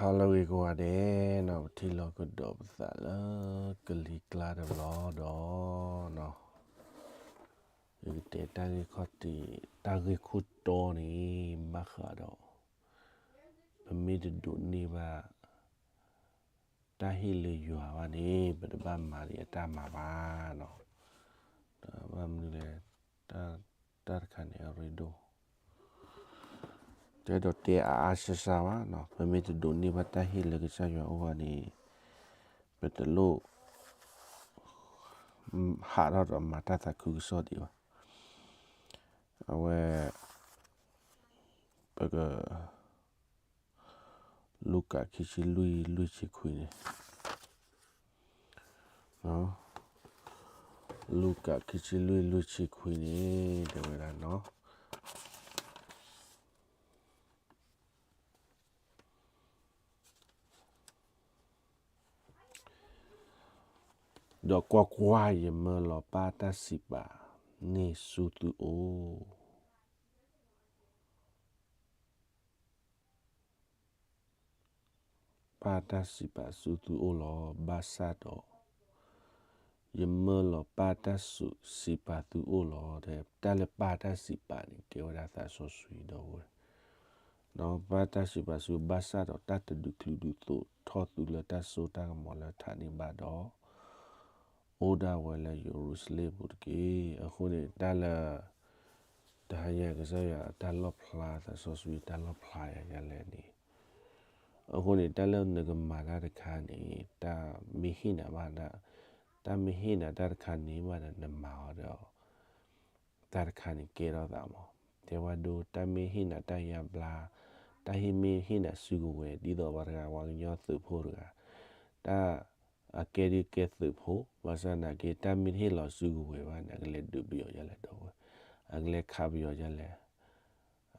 ဟါလၢအဂ့ၤကိးဂၤဒဲးနီၤ, ပထံၣ်လိာ်ကဒီးပသးလၢကလံၤကျါတဘျီဒီးနီၤ, ယကတဲတၢ်ဂ့ၢ်ခီၣ်ထံး, တၢ်ဂ့ၢ်ခိၣ်တီန့ၣ် ဘၣ်ဃးဒီး ပမ့ၢ်တဒိးန့ၢ်ဘၣ် တၢ်ဟ့ၣ်လၢယွၤဘၣ်န့ၣ် ပတဘၣ်မၤဒံးအတၢ်မၤဘၣ်နီၤ. ဘၣ်မနုၤလဲၣ်, တၢ်တခါန့ၣ်အရ့ဒိၣ်, တဲဒီးတဲအါအါဆါဆါဘၣ်နီၤ, ပမ့ၢ်တဒိးန့ၢ်ဘၣ်တၢ်ဟ့ၣ်လၢကစၢ်ယွၤအိၣ်ဘၣ်န့ၣ် ပတလိၣ် ဟးထီၣ်ဒီးမၤတၢ်သးခုကစီၣ်ဒံးဘၣ်. အဝဲ ပက လူၤကၣ်ခံဆံလွံၢ် လွံၢ်ဆံခွံန့ၣ်, လူၤကၣ်ခံဆံလွံၢ် လွံၢ်ဆံခွံန့ၣ် တဲဝဲဒၣ်နီၤ, ဒီးကွၢ်ကွၢ်, ယမၢလီၤပၢ်တၢ်စံးပာ်န့ၣ်ဆူသုအိၣ် ပၢ်တၢ်စံးပာ်ဆူသုအိၣ်လီၤ. ဘၣ်ဆၣ်ဒီး ယမၢလီၤပၢ်တၢ်စံးပာ်သုအိၣ်လီၤ. တၢ်လၢပၢ်တၢ်စံးပာ်န့ၣ် ကဲဝဲဒၣ်သးစီဆှံဒီးဝဲ, ဒီးပၢ်တၢ်စံးပာ်ဆူ ဘၣ်ဆၣ်ဒီးတၢ်တဒုးချုးဒုးသိးထီၣ်သုလၢတၢ်စိတၢ်ကမီၤလၢထးန့ၣ်ဘၣ်ဒီး အိၣ်ဒၣ်ဝဲလၢယရူၤၡလ့ၣ်ပူၤတက့ၢ်. အဃိန့ၣ် တၢ်လၢ တဟါညါကစၢ်ယွၤတၢ်လီၣ်ဖျါ သးစီဆှံတၢ်လီၣ်ဖျါယၤလဲၣ်န့ၣ်, အဃိန့ၣ် တၢ်လၢနကမၤတၢ်တခါန့ၣ် တၢ်မ့ၢ်ဟ့ၣ်နၤဘၣ်ဒၣ်, တၢ်မ့ၢ်ဟ့ၣ်နၤတၢ်တခါန့ၣ်ဘၣ်ဒီး နမၤအီၤဒီး တၢ်တခါန့ၣ်ကဲထီၣ်သးမး. တဲဝဲဒိ တၢ်မ့ၢ်ဟ့ၣ်နၤတၢ်ယါဘျါ, တၢ်ဟ့ၣ်မ့ၢ်ဟ့ၣ်နၤစုကဝဲၤ ဒ်သိးပှၤတဂၤ ပှၤကညီသုးဖိတဂၤ, တၢ်အကဲဒ်ကဲသုးဖိ, ဘၣ်ဆၣ်နာ်က့ တၢ်မ့ၢ်တဟ့ၣ်လီၤစုကဝဲၤဘၣ်န့ၣ် အကလဲၤဒုးပယီၤဒ်လဲၣ်ဒီးဝဲ, အကလဲၤခးပယီၤဒ်လဲၣ်,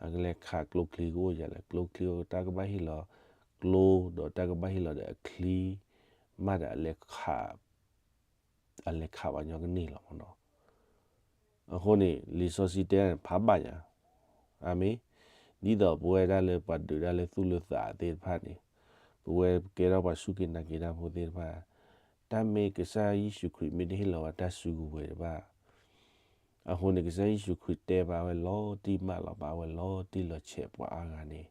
အကလဲၤခးကျိချံကအိၣ်ဒ်လဲၣ်, ကျိချံတၢ်ကဘၣ်ဟ့ၣ်လီၤကျိ ဒီးတၢ်ကဘၣ်ဟ့ၣ်လီၤဒီးအချံ မးဒီးအလဲၤခး အလဲၤခးပှၤညီကန့ၢ်လီၤမးနီၤ. အဃိန့ၣ် လံာ်စီဆှံတဲန့ၣ် ဖးဘၣ်ညါ, အၤမ့ၣ်, ဒ်သိးပဝဲဒၣ်လၢပှၤဒုးဒၣ်လၢသူၣ်လၢသးသ့ၣ်တဖၣ်န့ၣ်, ပဝဲကဲထီၣ်ပှၤစူၢ်က့ၤနာ်က့ၤတၢ်ဖိသ့ၣ်တဖၣ်, တၢ်မ့ၢ်ကစၢ်ယ့ၣ်ၡူးခရံာ်မ့ၢ်တဟ့ၣ်လီၤဝဲတၢ်စုကဝဲၤတဘၣ် အဃိန့ၣ် ကစၢ်ယ့ၣ်ၡူးခရံာ်တဲဘၣ်ဝဲလီၤတံၢ်မးလီၤ ဘၣ်ဝဲလီၤတံၢ်လီၤဆဲးပှၤအါဂၤန့ၣ်,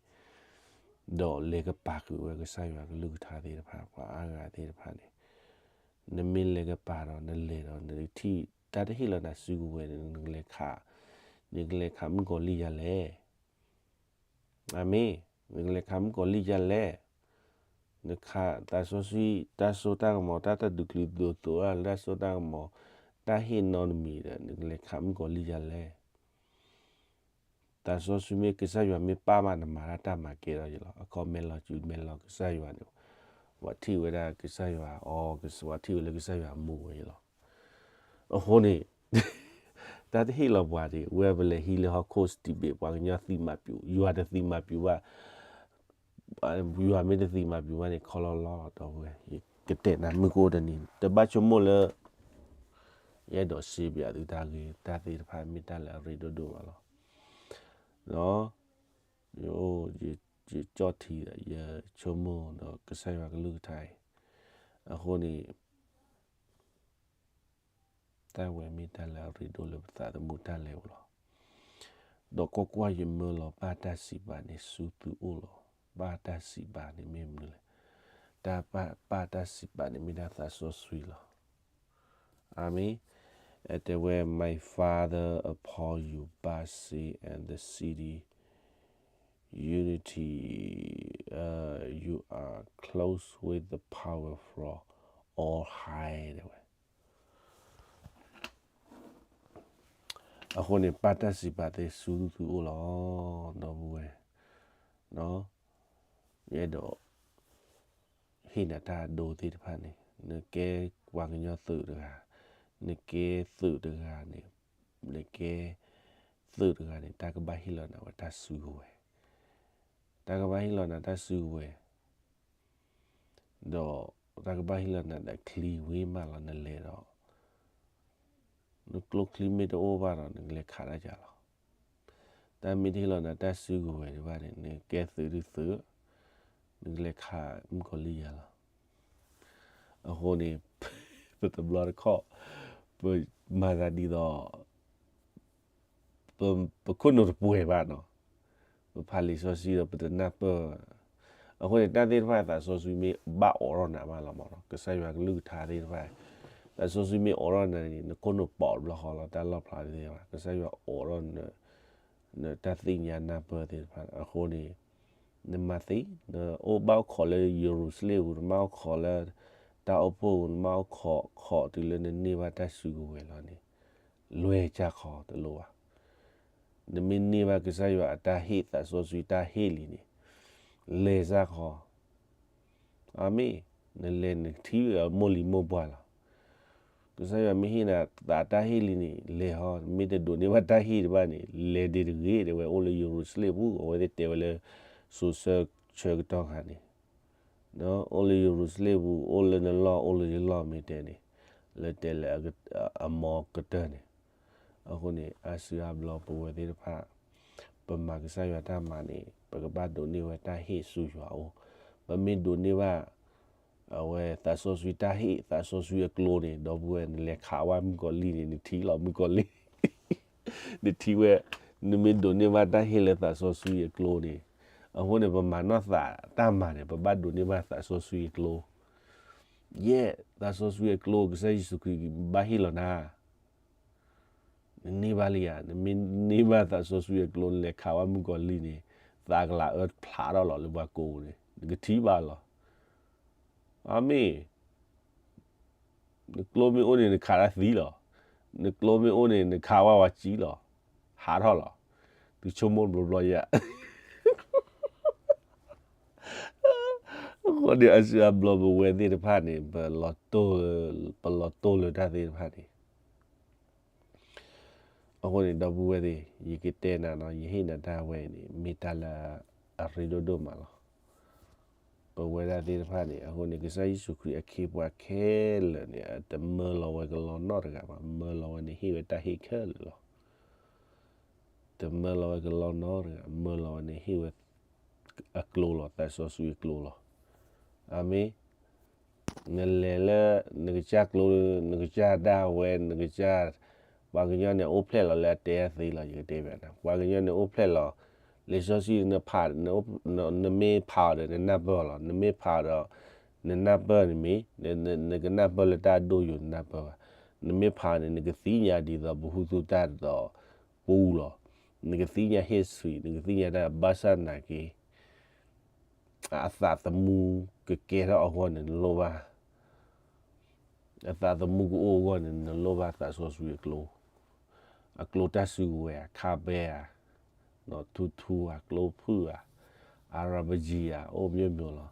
ဒီးလဲၤကပာ်ဃုာ်ဝဲကစၢ်ယွၤကလုၢ်ကထါသ့ၣ်တဖၣ် ပှၤအါဂၤသ့ၣ်တဖၣ်န့ၣ်, နမ့ၢ်လဲၤကပာ်ဒီးနလဲၤဒီး နထံၣ်တၢ်တဟ့ၣ်လီၤနၤစုကဝဲၤန့ၣ် နကလဲၤခး, နကလဲၤခးမုၣ်ကီၤလံၢ်ယၤလဲၣ် အၤမ့ၣ်, နကလဲၤခးမုၣ်ကီၤလံၢ်ယၤလဲၣ်, နခးသးစီဆှံ တၢ်စိတၢ်ကမီၤ တၢ်တဒုးချုးဒုးသိးလၢတၢ်စိတၢ်ကမီၤ တၢ်ဟ့ၣ်နီတမံၤဒီး နကလဲၤခးမုၣ်ကီၤလံၢ်ယၤလဲၣ်. သးစီဆှံမ့ၢ်ကစၢ်ယွၤမ့ၢ်ပၢ်မး နမၤတၢ်တၢ်မၤကဲထီၣ်ယလီၤ. အခီပညီ မဲာ်လီၤစုမဲာ်လီၤကစၢ်ယွၤန့ၣ်, ပှၤထံၣ်ဝဲဒၣ်ကစၢ်ယွၤအီၤ, ပှၤထံၣ်ဝဲလၢကစၢ်ယွၤအမူဝဲယလီၤ. အဃိန့ၣ် တၢ်တဟ့ၣ်လီၤပှၤဒံး ဝဲပလဲၤဟံးလၢဟီၣ်ခိၣ်စတံးဘ့ၣ် ပှၤကညီသံမၤပျူၤ ယွၤတသံမၤပျူၤဘၣ်, ယွၤမ့ၢ်တသံမၤပျူၤဘၣ်န့ၣ် ခီလီၤလီၤဒီပုၢ်ဝဲၢ်, ယကတဲနၤမုၢ်ကအိၣ်တနံၤ တဘၣ်ဆိကမိၣ်လၢ ယအဲၣ်ဒိးစံးဘၣ်သုတၢ်ဂ့ၢ် တၢ်သ့ၣ်တဖၣ်မ့ၢ်တၢ်လၢအရ့ဒိၣ်ဒိၣ်မးလီၤ. ယအိၣ် ယကၠီၣ်ထံဒီး ယဆိကမိၣ်ဒီးကစၢ်ယွၤကလုၢ်ကထါအံၤ, အဃိန့ၣ် တၢ်ဝဲမ့ၢ်တၢ်လၢအရ့ဒိၣ်လၢပသးသမူတၢ်လဲၤအိၣ်လီၤ. ဒီးကွၢ်ကွၢ်, ယမၢလီၤပၢ်တၢ်စံးပာ်န့ၣ်ဆူသုအိၣ်လီၤ. ပၢ်တၢ်စံးပာ်န့ၣ်မ့ၢ်မနုၤလဲၣ်. တၢ်ပၢ်တၢ်စံးပာ်န့ၣ်မ့ၢ်ဒၣ်သးစီဆှံလီၤ. အၤမ့ၣ်. အတဲဝဲ My Father uphold you, Basi and the city unity, uh, you are close with the power from on high တဲဝဲ. အဃိန့ၣ် ပၢ်တၢ်စံးပာ်သ့ၣ်ဆူသုအိၣ်လီၤ ဒီပုၢ်ဝဲၢ်, ယအဲၣ်ဒိး ဟ့ၣ်နၤတၢ်ဒိသ့ၣ်တဖၣ်န့ၣ် နကဲပှၤကညီသုးတဂၤ, နကဲသုးတဂၤန့ၣ်, နကဲသုးတဂၤန့ၣ် တၢ်ကဘၣ်ဟ့ၣ်လီၤနၤဝဲတၢ်စုကဝဲၤ, တၢ်ကဘၣ်ဟ့ၣ်လီၤနၤတၢ်စုကဝဲၤ ဒီးတၢ်ကဘၣ်ဟ့ၣ်လီၤနၤဒီးချံဝံၤမးလီၤ နလဲၤဒီး နကျိချံမ့ၢ်တအိၣ်ဘၣ်ဒီး နကလဲၤခးတၢ်ယၤလီၤ. တၢ်မ့ၢ်တဟ့ၣ်လီၤနၤတၢ်စုကဝဲၤဒံးဘၣ်န့ၣ် နကဲသုးဒုးသုး, နကလဲၤခးမုၣ်ကီၤလံၢ်ယၤလီၤ. အဃိန့ၣ် ပတဘျီတခီၣ် ပမၤသးဒ်သိး ပခိၣ်နူာ်တပှဲၤဘၣ်နီၤ, ပဖးလံာ်စီဆှံဒီးပတနၢ်ပၢၢ်, အဃိန့ၣ် တၢ်သ့ၣ်တဖၣ်သးစီဆှံမ့ၢ်ဘၣ်အိးထီၣ်နၤမးလီၤမးနီၤ, ကစၢ်ယွၤကလုၢ်ကထါသ့ၣ်တဖၣ်, သးစီဆှံမ့ၢ်အိးထီၣ်နၤန့ၣ် နခိၣ်နူာ်ပိာ်တဘျီဃီလီၤ, တၢ်လီၣ်ဖျါသ့ၣ်တဖၣ် ကစၢ်ယွၤအိးထီၣ် နတၢ်သ့ၣ်ညါနၢ်ပၢၢ်သ့ၣ်တဖၣ်, အဃိန့ၣ် နမၤသ့, နအိၣ်ဘၣ်အိၣ်ခိးလၢယရူၤၡလ့ၣ်ပူၤ, နမ့ၢ်အိၣ်ခိးလၢတၢ်အိၣ်ဖှိၣ်ပူၤ, နမ့ၢ်အိၣ်ခိး ခိးတုၤလၢနန့ၢ်ဘၣ်တၢ်စုကဝဲၤလီၤန့ၣ် လွဲၢ်ကၢ်ခီတလိၣ်ဘၣ်. နမ့ၢ်န့ၢ်ဘၣ်ကစၢ်ယွၤအတၢ်ဟ့ၣ်သးစီဆှံတၢ်ဟ့ၣ်လံန့ၣ် လဲၤစၢ်ခီ အၤမ့ၣ်, နလဲၤနကထံၣ်ဝဲမိၢ်လံၤမိၢ်ပှၢ်လီၤ. ကစၢ်ယွၤမ့ၢ်ဟ့ၣ်နၤသးတၢ်ဟ့ၣ်လံန့ၣ် လဲၤဟီ, မ့ၢ်တဒိးန့ၢ်ဘၣ်တၢ်ဟ့ၣ်တဘၣ်န့ၣ် လဲၤဒံးတဂ့ၤ, တဲဝဲအိၣ်လၢယရူၤၡလ့ၣ်ပူၤ, အဝဲသ့ၣ်တဲဝဲလၢ စိၤဆၢဆၢကတီၢ်ခါန့ၣ် အိၣ်လၢယရူၤၡလ့ၣ်ပူၤ, အိၣ်လၢနလီၢ် အိၣ်လၢယလီၢ်မ့ၢ်တဲန့ၣ်, လၢတဲလၢအမီကတၢၢ်န့ၣ်, အဃိန့ၣ် အါစုအါဘျီပဝဲသ့ၣ်တဖၣ် ပမၤကစၢ်ယွၤတၢ်မၤန့ၣ် ပကဘၣ်ဒိးန့ၢ်ဝဲတၢ်ဟ့ၣ်ဆူယွၤအအိၣ်, ပမ့ၢ်ဒိးန့ၢ်ဘၣ် အဝဲသးစီဆှံတၢ်ဟ့ၣ် သးစီဆှံအကျိန့ၣ် ဒီပုၢ်ဝဲၢ် နလဲၤခးဝဲမုၣ်ကီၤလံၢ်န့ၣ် နထံၣ်လီၤမုၣ်ကီၤလံၢ် နထံၣ်ဝဲ, နမ့ၢ်ဒိးန့ၢ်ဘၣ်တၢ်ဟ့ၣ်လၢသးစီဆှံအကျိန့ၣ်, အဃိန့ၣ် ပမၤနီၢ်သးတၢ်မၤန့ၣ် ပဘၣ်ဒိးန့ၢ်ဘၣ်သးစီဆှံအကျိ, ယဲၢ် သးစီဆှံအကျိ ကစၢ်ယ့ၣ်ၡူးခရံာ်ဘၣ်ဟ့ၣ်လီၤနၤ နန့ၢ်ဘၣ်လံဧါ, နမ့ၢ်န့ၢ်ဘၣ်သးစီဆှံအကျိ နလဲၤခးဝဲမုၣ်ကီၤလံၢ်န့ၣ်, သးကလၤအၢဖျးထီၣ်လီၤလၢပှၤကိာ်ပူၤန့ၣ် နကထံၣ်ဘၣ်လီၤ. အၤမ့ၣ်, နကျိမ့ၢ်အိၣ်န့ၣ် နခးတၢ်သံလီၤ. နကျိမ့ၢ်အိၣ်န့ၣ် နခးဝဲဝဲကံလီၤ. ဟးထီၣ်လီၤ. သုဆိကမိၣ်ဘျီဘျီယၤ အဃိန့ၣ် အါစုအါဘျီပဝဲသ့ၣ်တဖၣ်န့ၣ် ပလီၤတိၢ်လၢတၢ်သ့ၣ်တဖၣ်န့ၣ်, အဃိန့ၣ် ဒီပုၢ်ဝဲၢ်သ့ၣ်, ယကတဲနၤနီၤ, ယဟ့ၣ်နၤတၢ်ဝဲအံၤန့ၣ် မ့ၢ်တၢ်လၢအရ့ဒိၣ်ဒိၣ်မးလီၤ. ပဝဲဒၣ်သ့ၣ်တဖၣ်န့ၣ် အဃိန့ၣ် ကစၢ်ယ့ၣ်ၡူးခရံာ်အခ့အပှၤခဲလၢာ်န့ၣ် တမၢလီၤဝဲကလီနီတဂၤဘၣ်, မၢလီၤဝဲန့ၣ်ဟ့ၣ်ဝဲတၢ်ဟ့ၣ်ခဲလၢာ်လီၤ. တမၢလီၤဝဲကလီနီတဂၤ, မၢလီၤဝဲန့ၣ်ဟ့ၣ်ဝဲအကျိလီၤ, သးစီဆှံအကျိလီၤ. အၤမ့ၣ်. နလဲၤလၢ နကစၢ်ကျိ, နကစၢ်ဒၣ်ဝဲ, နကစၢ်, ပှၤကညီန့ၣ် အိၣ်ဖျဲၣ်လီၤလၢအတဲအသ့လီၤ, ယကတဲဘၣ်နၤ, ပှၤကညီန့ၣ်အိၣ်ဖျဲၣ်လီၤ, လံာ်စီဆှံနဖး, နမ့ၢ်ဖးအီၤဒီး နနၢ်ပၢၢ်အီၤလီၤ, နမ့ၢ်ဖးအီၤဒီး နနၢ်ပၢၢ်န့ၣ်မ့ၢ်, နကနၢ်ပၢၢ်လၢတၢ်အဒိၣ်ယိာ်နနၢ်ပၢၢ်ဘၣ်, နမ့ၢ်ဖးအီၤန့ၣ် နကသ့ၣ်ညါဒ်သိးပဟူသူတၢ်ဒ်သိးပူလီၤ, နကသ့ၣ်ညါ history, နကသ့ၣ်ညါတၢ်ဘၣ်ဆၣ်နာ်က့ အသးသမူကကဲထီၣ်အဂီၢ်န့ၣ် နလိၣ်ဘၣ်, အသးသမူကအိၣ်အဂီၢ်န့ၣ် နလိၣ်ဘၣ်သးစီဆှံအကျိ, အကျိတၢ်စုကဝဲၤဧါ, ခါဘဲဧါ, ထူထူဧါ, ကျိဖုၣ်ဧါ, အၤရၣ်ပကံဧါ, အိၣ်မျိုးမျိုးလီၤ.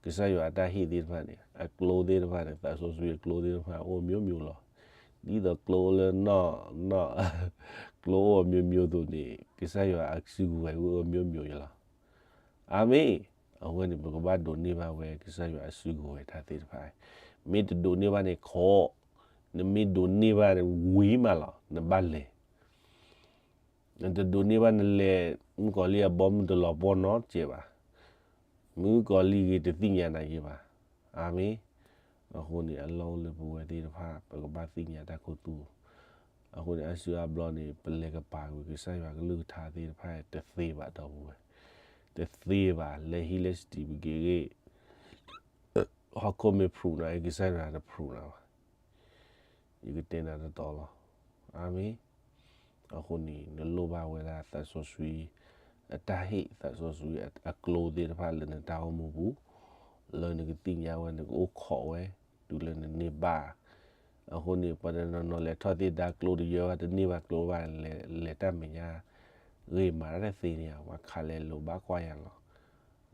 ကစၢ်ယွၤအတၢ်ဟ့ၣ်သ့ၣ်တဖၣ်န့ၣ် အကျိသ့ၣ်တဖၣ်န့ၣ် သးစီဆှံအကျိသ့ၣ်တဖၣ် အိၣ်မျိုးမျိုးလီၤ. ဒ်သိးကျိအိၣ်လၢနီၢ်, နီၢ်, ကျိအိၣ်အမျိုးမျိုးအသိးန့ၣ် ကစၢ်ယွၤအစုကဝဲၤအိၣ်အမျိုးမျိုးလီၤ. အၤမ့ၣ်. အဝဲန့ၣ် ပကဘၣ်ဒိးန့ၢ်ဘၣ်ဝဲကစၢ်ယွၤအစုကဝဲၤတၢ်သ့ၣ်တဖၣ်, မ့ၢ်တဒိးန့ၢ်ဘၣ်န့ၣ်ခိး, နမ့ၢ်ဒိးန့ၢ်ဘၣ်န့ၣ်ဝံၤမးလီၤ နဘၣ်လဲၤ, နတဒိးန့ၢ်ဘၣ်နလဲၤ, မုၣ်ကီၤလံၢ်အဘီမုၢ်တလီၤပှီၢ်နီတစဲးဘၣ်, မုၣ်ကီၤလံၢ်ဂ့ၤတသ့ၣ်ညါနၤယ့ဘၣ်. အၤမ့ၣ်. အဃိန့ၣ် အလီၢ်အိၣ်လၢပဝဲသ့ၣ်တဖၣ် ပကဘၣ်သ့ၣ်ညါတၢ်ခူသူၣ်, အဃိန့ၣ် အါစုအါဘျီန့ၣ် ပလဲၤကပၤကွံာ်ကစၢ်ယွၤကလုၢ်ကထါသ့ၣ်တဖၣ်တသ့ဘၣ်ဒီပုၢ်ဝဲၢ်, တသ့ဘၣ် လဲၤဟံးလဲၤစတံးပက့ၤဂ့ၤ, ဟီၣ်ခိၣ်မ့ၢ်ဖရူးနၤ ကစၢ်ယွၤတဖရူးနၤဘၣ်. ယကတဲနၤတတီလီၤ. အၤမ့ၣ်. အဃိန့ၣ် နလိၣ်ဘၣ်ဝဲဒၣ်သးစီဆှံအတၢ်ဟ့ၣ် သးစီဆှံအကျိသ့ၣ်တဖၣ်လၢနတၢ်အိၣ်မူပူၤ, လၢနကသ့ၣ်ညါဝဲ နကအိၣ်ခိးဝဲ တုၤလၢနန့ၢ်ဘၣ်. အဃိန့ၣ် ပှၤတနီၤနီၤလဲၤထီၣ်သ့ၣ်ဒါကျိတယၢဘၣ် တန့ၢ်ဘၣ်ကျိဘၣ် လဲၤတၢ်မဲာ်ညါ ဂ့ၤမးတၢ်တသ့န့ၣ် ပှၤခးလဲၤလိာ်ဘၣ်ကွၢ်ယၤလီၤ.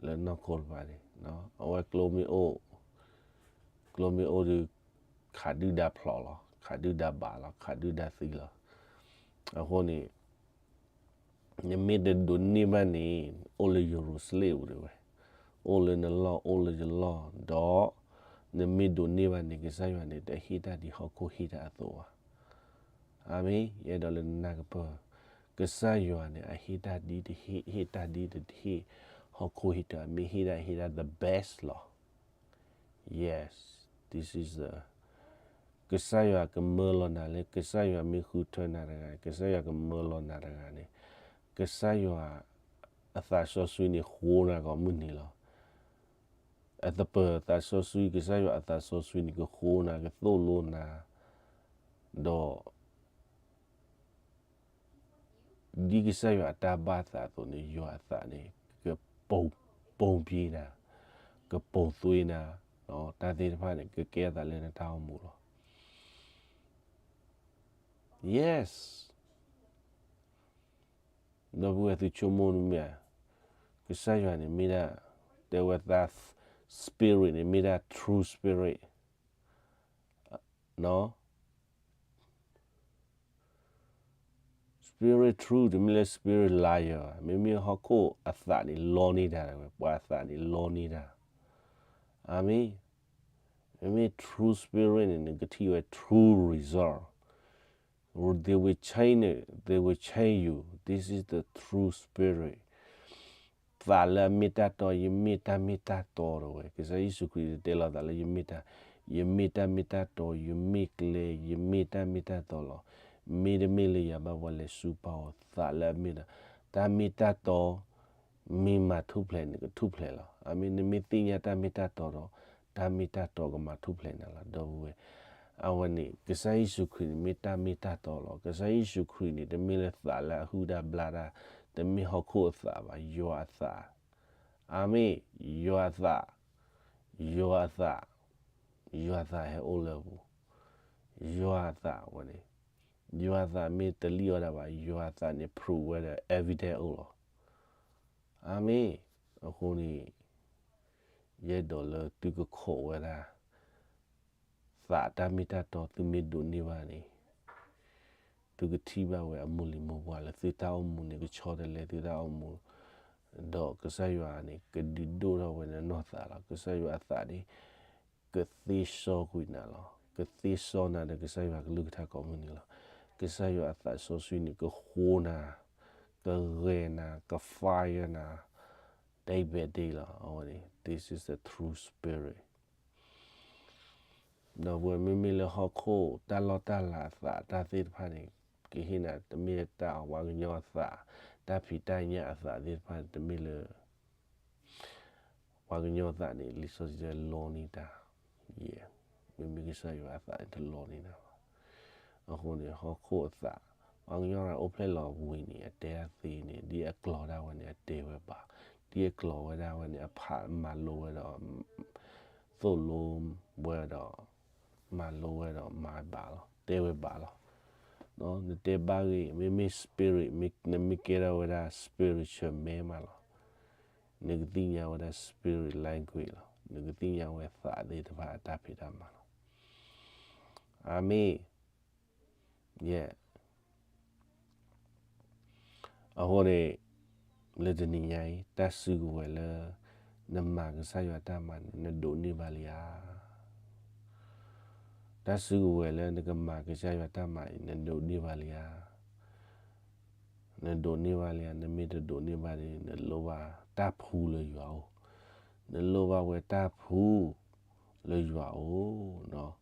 လၢနီၢ်ခိတဖၣ်န့ၣ် အဝဲကျိမ့ၢ်အိၣ်, ကျိမ့ၢ်အိၣ်ဒီး ခးဒုၣ်ဒါဖျိးလီၤ, ခးဒုၣ်ဒါဘၣ်လီၤ, ခးဒုၣ်ဒါသံလီၤ. အဃိန့ၣ် နမ့ၢ်တဒိးန့ၢ်ဘၣ်န့ၣ် အိၣ်လၢယရူၤၡလ့ၣ်ပူၤတဲဝဲ, အိၣ်လၢနလီၢ် အိၣ်လၢယလီၢ်, ဒီးနမ့ၢ်ဒိးန့ၢ်ဘၣ်န့ၣ် ကစၢ်ယွၤန့ၣ် တဟ့ၣ်တၢ်ဒ်ဟီၣ်ခိၣ်ဟ့ၣ်တၢ်အသိးဘၣ်. အၤမ့ၣ်. ယအဲၣ်ဒိးလၢနနၢ်ကပၢၢ်, ကစၢ်ယွၤန့ၣ် အဟ့ၣ်တၢ်ဒ်တဟ့ၣ်, ဟ့ၣ်တၢ်ဒ်တဟ့ၣ်, ဟီၣ်ခိၣ်ဟံၣ်တၢ်မ့ၢ်ဟ့ၣ်ဒၣ်ဟ့ၣ်ဒၣ် the best လီၤ. Yes, this is the ကစၢ်ယွၤကမၢလီၤနၤလၢ ကစၢ်ယွၤမ့ၢ်ဃုထၢနၤတဂၤ ကစၢ်ယွၤကမၢလီၤနၤတဂၤန့ၣ် ကစၢ်ယွၤအသးစီဆှံန့ၣ်ဃိနၤကိးမုၢ်နံၤလီၤ. အသပၢၤသးစီဆှံ ကစၢ်ယွၤအသးစီဆှံန့ၣ် ကဃိနၤ ကသိၣ်လိနၤ ဒီး ဒ်ကစၢ်ယွၤအတၢ်ဘၣ်သးအသိးန့ၣ် ယွၤအသးန့ၣ် ကပိာ်ပိာ်ပံနၤ, ကပိာ်သွံနၤ, တၢ်သ့ၣ်တဖၣ်န့ၣ် ကကဲအသးလၢနတၢ်အိၣ်မူလီၤ. Yes. ဒီပုၢ်ဝဲၢ်သုဆိကမိၣ်န့ၣ်မ့ၢ်ဧါ, ကစၢ်ယွၤန့ၣ်မ့ၢ်ဒၣ်, တဲဝဲသး spirit န့ၣ်မ့ၢ်ဒၣ် true spirit, နီၢ် spirit true တမ့ၢ်လၢ spirit liar ဘၣ်, မ့မ့ၢ်ဟီၣ်ခိၣ်အသးန့ၣ်လီန့ၢ်တၢ်ဝဲ, ပှၤအသးန့ၣ်လီန့ၢ်တၢ်, အၤမ့ၣ်, မ့မ့ၢ် true spirit န့ၣ် နကထံၣ်ဝဲ true result, they will change it, they will change you, this is the true spirit. သးလၢအမ့ၢ်တၢ်တီ ယမ့ၢ်တၢ်မ့ၢ်တၢ်တီတဝဲ, ကစၢ်ယ့ၣ်ၡူးခရံာ်တဲလီၤသးလၢ ယမ့ၢ်တၢ်, ယမ့ၢ်တၢ်မ့ၢ်တၢ်တီ, ယမ့ၢ်ကျဲ, ယမ့ၢ်တၢ်မ့ၢ်တၢ်တီလီၤ. မ့တမ့ၢ်လၢယၤဘၣ် ပှၤလဲၤစူးပာ်အီၤ, သးလၢအမ့ၢ်တၢ်, တၢ်မ့ၢ်တၢ်တီ မ့ၢ်မၤထူၣ်ဖျဲးန့ၣ် ကထူၣ်ဖျဲးလီၤ. အၤမ့ၣ်, နမ့ၢ်သ့ၣ်ညါတၢ်မ့ၢ်တၢ်တီဒီး တၢ်မ့ၢ်တၢ်တီကမၤထူၣ်ဖျဲးနၤလီၤ ဒီပုၢ်ဝဲၢ်. အဝဲန့ၣ် ကစၢ်ယ့ၣ်ၡူးခရံာ်န့ၣ် မ့ၢ်တၢ်မ့ၢ်တၢ်တီလီၤ. ကစၢ်ယ့ၣ်ၡူးခရံာ်န့ၣ် တမ့ၢ်လၢသးလၢအဟုၣ်တၢ်ဘျၣ်တၢ်, တမ့ၢ်ဟီၣ်ခိၣ်အသးဘၣ်, ယွၤအသး, အၤမ့ၣ်, ယွၤအသး, ယွၤအသး, ယွၤအသးဟဲအိၣ်လၢအပူၤ, ယွၤအသးဝဲန့ၣ်, ယွၤအသးမ့ၢ်တလံၣ်အီၣ်ဒၣ်ဘၣ်, ယွၤအသးန့ၣ် prove ဝဲဒီး evidence အိၣ်လီၤ. အၤမ့ၣ်, အဃိန့ၣ် ယအဲၣ်ဒိးလၢသုကခိးဝဲဒၣ် သးတၢ်မ့ၢ်တၢ်တီ သုမ့ၢ်ဒိးန့ၢ်ဘၣ်န့ၣ်, သုကထံၣ်ဘၣ်ဝဲအမိၢ်လံၤမိၢ်ပှၢ်လၢသုတၢ်အိၣ်မူန့ၣ် ကဆီတလဲသုတၢ်အိၣ်မူ, ဒီးကစၢ်ယွၤန့ၣ် ကဒုးဒိၣ်ထီၣ်ဝဲလၢနီၢ်သးလီၤ. ကစၢ်ယွၤအသးန့ၣ် ကသ့စီကွံာ်နၤလီၤ. ကသ့စီနၤဒီးကစၢ်ယွၤကလုၢ်ကထါကိးမုၢ်နံၤလီၤ. ကစၢ်ယွၤအသးစီဆှံန့ၣ် ကဃိနၤ, ကဂဲၤနၤ, က fire နၤ, day by day လီၤ. အဝဲန့ၣ် this is the true spirit. ဒီးပဝဲမ့မ့ၢ်လၢဟီၣ်ခိၣ်တၢ်လီၢ်တၢ်လၤအသးတၢ်သ့ၣ်တဖၣ်န့ၣ် ကဟ့ၣ်နၤ တမ့ၢ်လၢတၢ်ပှၤကညီအသး, တၢ်ဖံးတၢ်ညၣ်အသးသ့ၣ်တဖၣ်န့ၣ် တမ့ၢ်လၢ ပှၤကညီအသးန့ၣ် လံာ်စီဆှံတဲလီန့ၢ်တၢ်, ယဲၢ်, မ့မ့ၢ်ကစၢ်ယွၤအသးန့ၣ် တလီန့ၢ်တၢ်ဘၣ်. အဃိန့ၣ် ဟီၣ်ခိၣ်အသး, ပှၤကညီအိၣ်ဖျဲၣ်လီၤဝံၤန့ၣ် အတဲအသ့န့ၣ် ဒ်အကျိာ်ဒၣ်ဝဲန့ၣ် အတဲဝဲဘၣ်, ဒ်အကျိာ်ဝဲဒၣ်ဝဲန့ၣ် အဖးမၤလိဝဲဒီး သိၣ်လိဝဲဒီး မၤလိဝဲဒီးမၤဘၣ်လီၤ, တဲဝဲဘၣ်လီၤ. နတဲဘၣ်ဂ့ၤ မ့မ့ၢ် spirit နမ့ၢ်ကဲထီၣ်ဝဲဒၣ် spiritual man မးလီၤ. နကသ့ၣ်ညါဝဲဒၣ် spirit language လီၤ. နကသ့ၣ်ညါဝဲသးသ့ၣ်တဖၣ်အတၢ်ဖံးတၢ်မၤလီၤ. အၤမ့ၣ်. ယဲၢ်. အဃိန့ၣ် လၢတနံၤညါအံၤ တၢ်စုကဝဲၤလၢ နမၤကစၢ်ယွၤတၢ်မၤန့ၣ် နဒိးန့ၢ်ဘၣ်လံဧါ. တၢ်စုကဝဲၤလၢနကမၤကစၢ်ယွၤတၢ်မၤအံၤ နဒိးန့ၢ်ဘၣ်လံဧါ. နဒိးန့ၢ်ဘၣ်လံဧါ. နမ့ၢ်တဒိးန့ၢ်ဘၣ်န့ၣ် နလိၣ်ဘၣ်တၢ်ဖှူလၢယွၤအိၣ်, နလိၣ်ဘၣ်ဝဲတၢ်ဖှူလၢယွၤအိၣ်.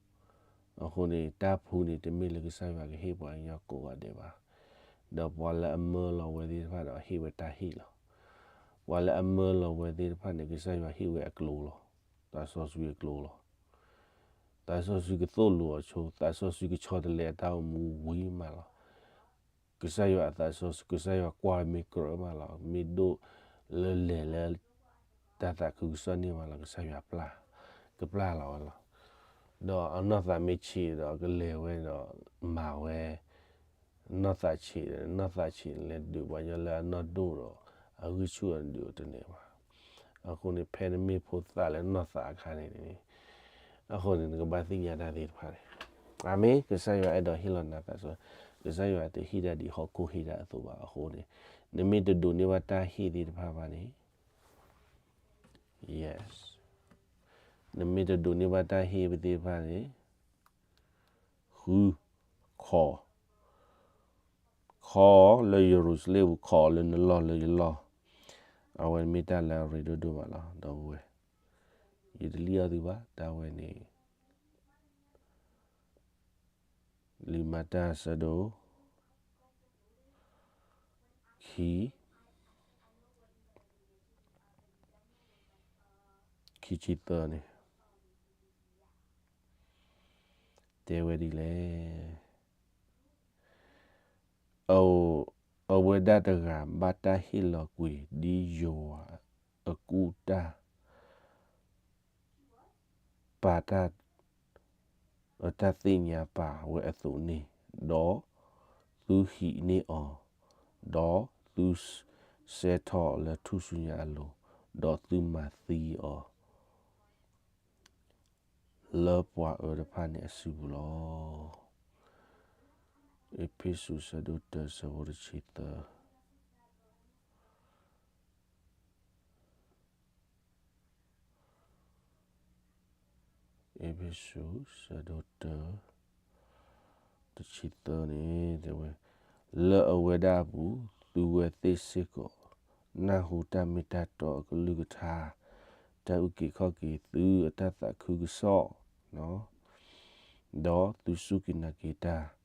အဃိန့ၣ် တၢ်ဖှူန့ၣ် တမ့ၢ်လၢကစၢ်ယွၤကဟ့ၣ်ပှၤကညီကိးဂၤဒဲးဘၣ်. ဒီးပှၤလၢအမၢလီၤဝဲသ့ၣ်တဖၣ်ဒီးဟ့ၣ်ဝဲတၢ်ဟ့ၣ်လီၤ. ပှၤလၢအမၢလီၤဝဲသ့ၣ်တဖၣ်န့ၣ် ကစၢ်ယွၤဟ့ၣ်ဝဲအကျိၤလီၤ. သးစီဆှံအကျိၤလီၤ. သးစီဆှံကသိၣ်လိအဆိ, သးစီဆှံကဆီတလဲအတၢ်အိၣ်မူဝံၤမးလီၤ. ကစၢ်ယွၤအသးစီဆှံ, ကစၢ်ယွၤကွၢ်မ့ၢ်ကြၢးမးလီၤ. မ့ၢ်ဒိၣ်လၢလဲၤလၢ တၢ်သးခုကစီၣ်န့ၢ်မးလီၤ. ကစၢ်ယွၤပျၢ်, ကပျၢ်လီၤဝဲလီၤ. ဒီးအနီၢ်သးမ့ၢ်ဆံးဒီးကလဲၤဝဲဒီး မၤဝဲ နီၢ်သးဆံး, နီၢ်သးဆံးလဲၤဒုးပှၤကညီလၢအနီၢ်ဒိၣ်ဒီး အဂံၢ်ဆူၣ်အဒုးတန့ၢ်ဘၣ်. အဃိန့ၣ် ဖဲနမ့ၢ်ဖိသၣ်လၢနီၢ်သးအခါန့ၣ်, အဃိန့ၣ် နကဘၣ်သ့ၣ်ညါတၢ်သ့ၣ်တဖၣ်န့ၣ်. အၤမ့ၣ်, ကစၢ်ယွၤအဲၣ်ဒိးဟ့ၣ်လီၤနၤသးစီဆှံ, ကစၢ်ယွၤတဟ့ၣ်ဒၣ်ဒ်ဟီၣ်ခိၣ်ဟ့ၣ်တၢ်အသိးဘၣ်. အဃိန့ၣ် နမ့ၢ်တဒိးန့ၢ်ဘၣ်တၢ်ဟ့ၣ်သ့ၣ်တဖၣ်ဘၣ်န့ၣ် Yes. နမ့ၢ်တဒိးန့ၢ်ဘၣ်တၢ်ဟ့ၣ်သ့ၣ်တဖၣ်န့ၣ်, ဃု, ခိး, ခိးလၢယရူၤၡလ့ၣ်ပူၤ, ခိးလၢနလီၢ်လၢယလီၢ်, အဝဲမ့ၢ်တၢ်လၢအရ့ဒိၣ်ဒိၣ်မးလီၤ ဒီပုၢ်ဝဲၢ်, ယတလံၣ်အီၤသုဘၣ် တၢ်ဝဲန့ၣ် လံာ်မၤတၢ်ဆၢဒိၣ် ခံ, ခံဆံသၢန့ၣ် တဲဝဲဒ်လဲၣ်. အဝဲဒၣ်တဂၤ ဘၣ်တၢ်ဟ့ၣ်လီၤကွံာ်ဒ်ယွၤအကူၣ်တၢ် ပာ်တၢ် အတၢ်သ့ၣ်ညါပာ်ဝဲအသိးန့ၣ်, ဒီးသုဟံးန့ၢ်အီၤ, ဒီးသုစဲထီၣ်လၢထူၣ်စုညါအလိၤ, ဒီးသုမၤသံအီၤ လၢပှၤအၢတဖၣ်န့ၣ်အစုပူၤလီၤ. အ့းဖ့းစူး ဆၢဒိၣ်တၢ ဆၢဖိတဆံသၢ အ့းဖ့းစူး ဆၢဒိၣ်တၢ တဆံသၢန့ၣ် တဲဝဲ, လၢအဝဲဒၣ်အပူၤ သုဝဲသ့ၣ်စ့ၢ်ကီး နၢ်ဟူတၢ်မ့ၢ်တၢ်တီအကလုၢ်ကထါ, တၢ်အုၣ်က့ၤခီၣ်က့ၤသုအတၢ်သးခုကစီၣ်, ဒီးသုစူၢ်က့ၤနာ်က့ၤတၢ်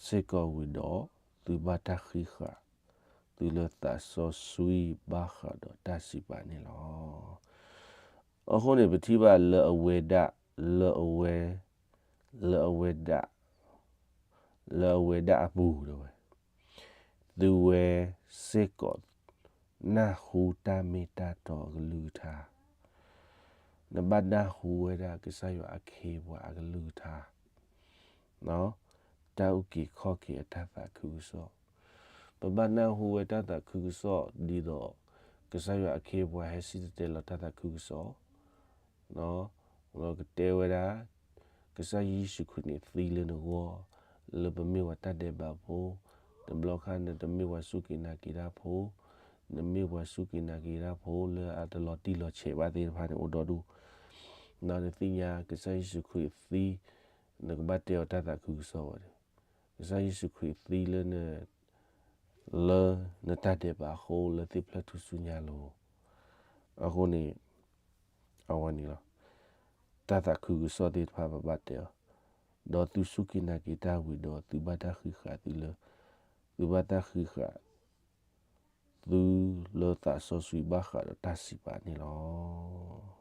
စ့ၢ်ကီးဝံၤဒီး သုဘၣ်တၢ်ဃံးဃာ် သုလၢသးစီဆှံဘၣ်ဃးဒီးတၢ်စံးပာ်န့ၣ်လီၤ. အဃိန့ၣ် ပထံၣ်ဘၣ်လၢအဝဲဒၣ်, လၢအဝဲ, လၢအဝဲဒၣ်, လၢအဝဲဒၣ်အပူၤတဲဝဲ, သုဝဲစ့ၢ်ကီး နၢ်ဟူတၢ်မ့ၢ်တၢ်တီအကလုၢ်ကထါ, နဘၣ်နၢ်ဟူဝဲဒၣ်ကစၢ်ယွၤအခ့အပှၤအကလုၢ်ကထါ တၢ်အုၣ်က့ၤခီၣ်က့ၤအတၢ်သးခုကစီၣ်, ပဘၣ်နၢ်ဟူဝဲတၢ်သးခုကစီၣ် ဒ်သိးကစၢ်ယွၤအခ့အပှၤဟဲစံၣ်တဲၤတဲလီၤတၢ်သးခုကစီၣ်, ဒီးကတဲဝဲဒၣ် ကစၢ်ယ့ၣ်ၡူးခရံာ်န့ၣ်သံလၢနဂီၢ်, လၢပမ့ၢ်ပှၤတၢ်ဒဲးဘးဖိ, တဘျီခါနတမ့ၢ်ပှၤစူၢ်က့ၤနာ်က့ၤတၢ်ဖိ, နမ့ၢ်ပှၤစူၢ်က့ၤနာ်က့ၤတၢ်ဖိလၢအတလီၤတံၢ်လီၤဆဲးဘၣ်သ့ၣ်တဖၣ်န့ၣ် အိၣ်ဒီဒူၣ်, ဒီးနသ့ၣ်ညါကစၢ်ယ့ၣ်ၡူးခရံာ်သံ, နကဘၣ်တဲအီၤတၢ်သးခုကစီၣ်ဝဲန့ၣ်, ကစၢ်ယ့ၣ်ၡူးခရံာ်သံလၢန လၢနတၢ်ဒဲးဘးအဃိ လၢသ့ၣ်ဖျၢၣ်ထူၣ်စုညါလိၤ, အဃိန့ၣ် အဝဲန့ၣ်လီၤ. တၢ်သးခုကစီၣ်သ့ၣ်တဖၣ်ပဘၣ်တဲအီၤ, ဒီးသုစူၢ်က့ၤနာ်က့ၤတၢ်ဝံၤဒီး သုဘၣ်တၢ်ဃံးဃာ်သုလၢ, သုဘၣ်တၢ်ဃံးဃာ် သုလၢသးစီဆှံဘၣ်ဃးဒီးတၢ်စံးပာ်န့ၣ်လီၤ.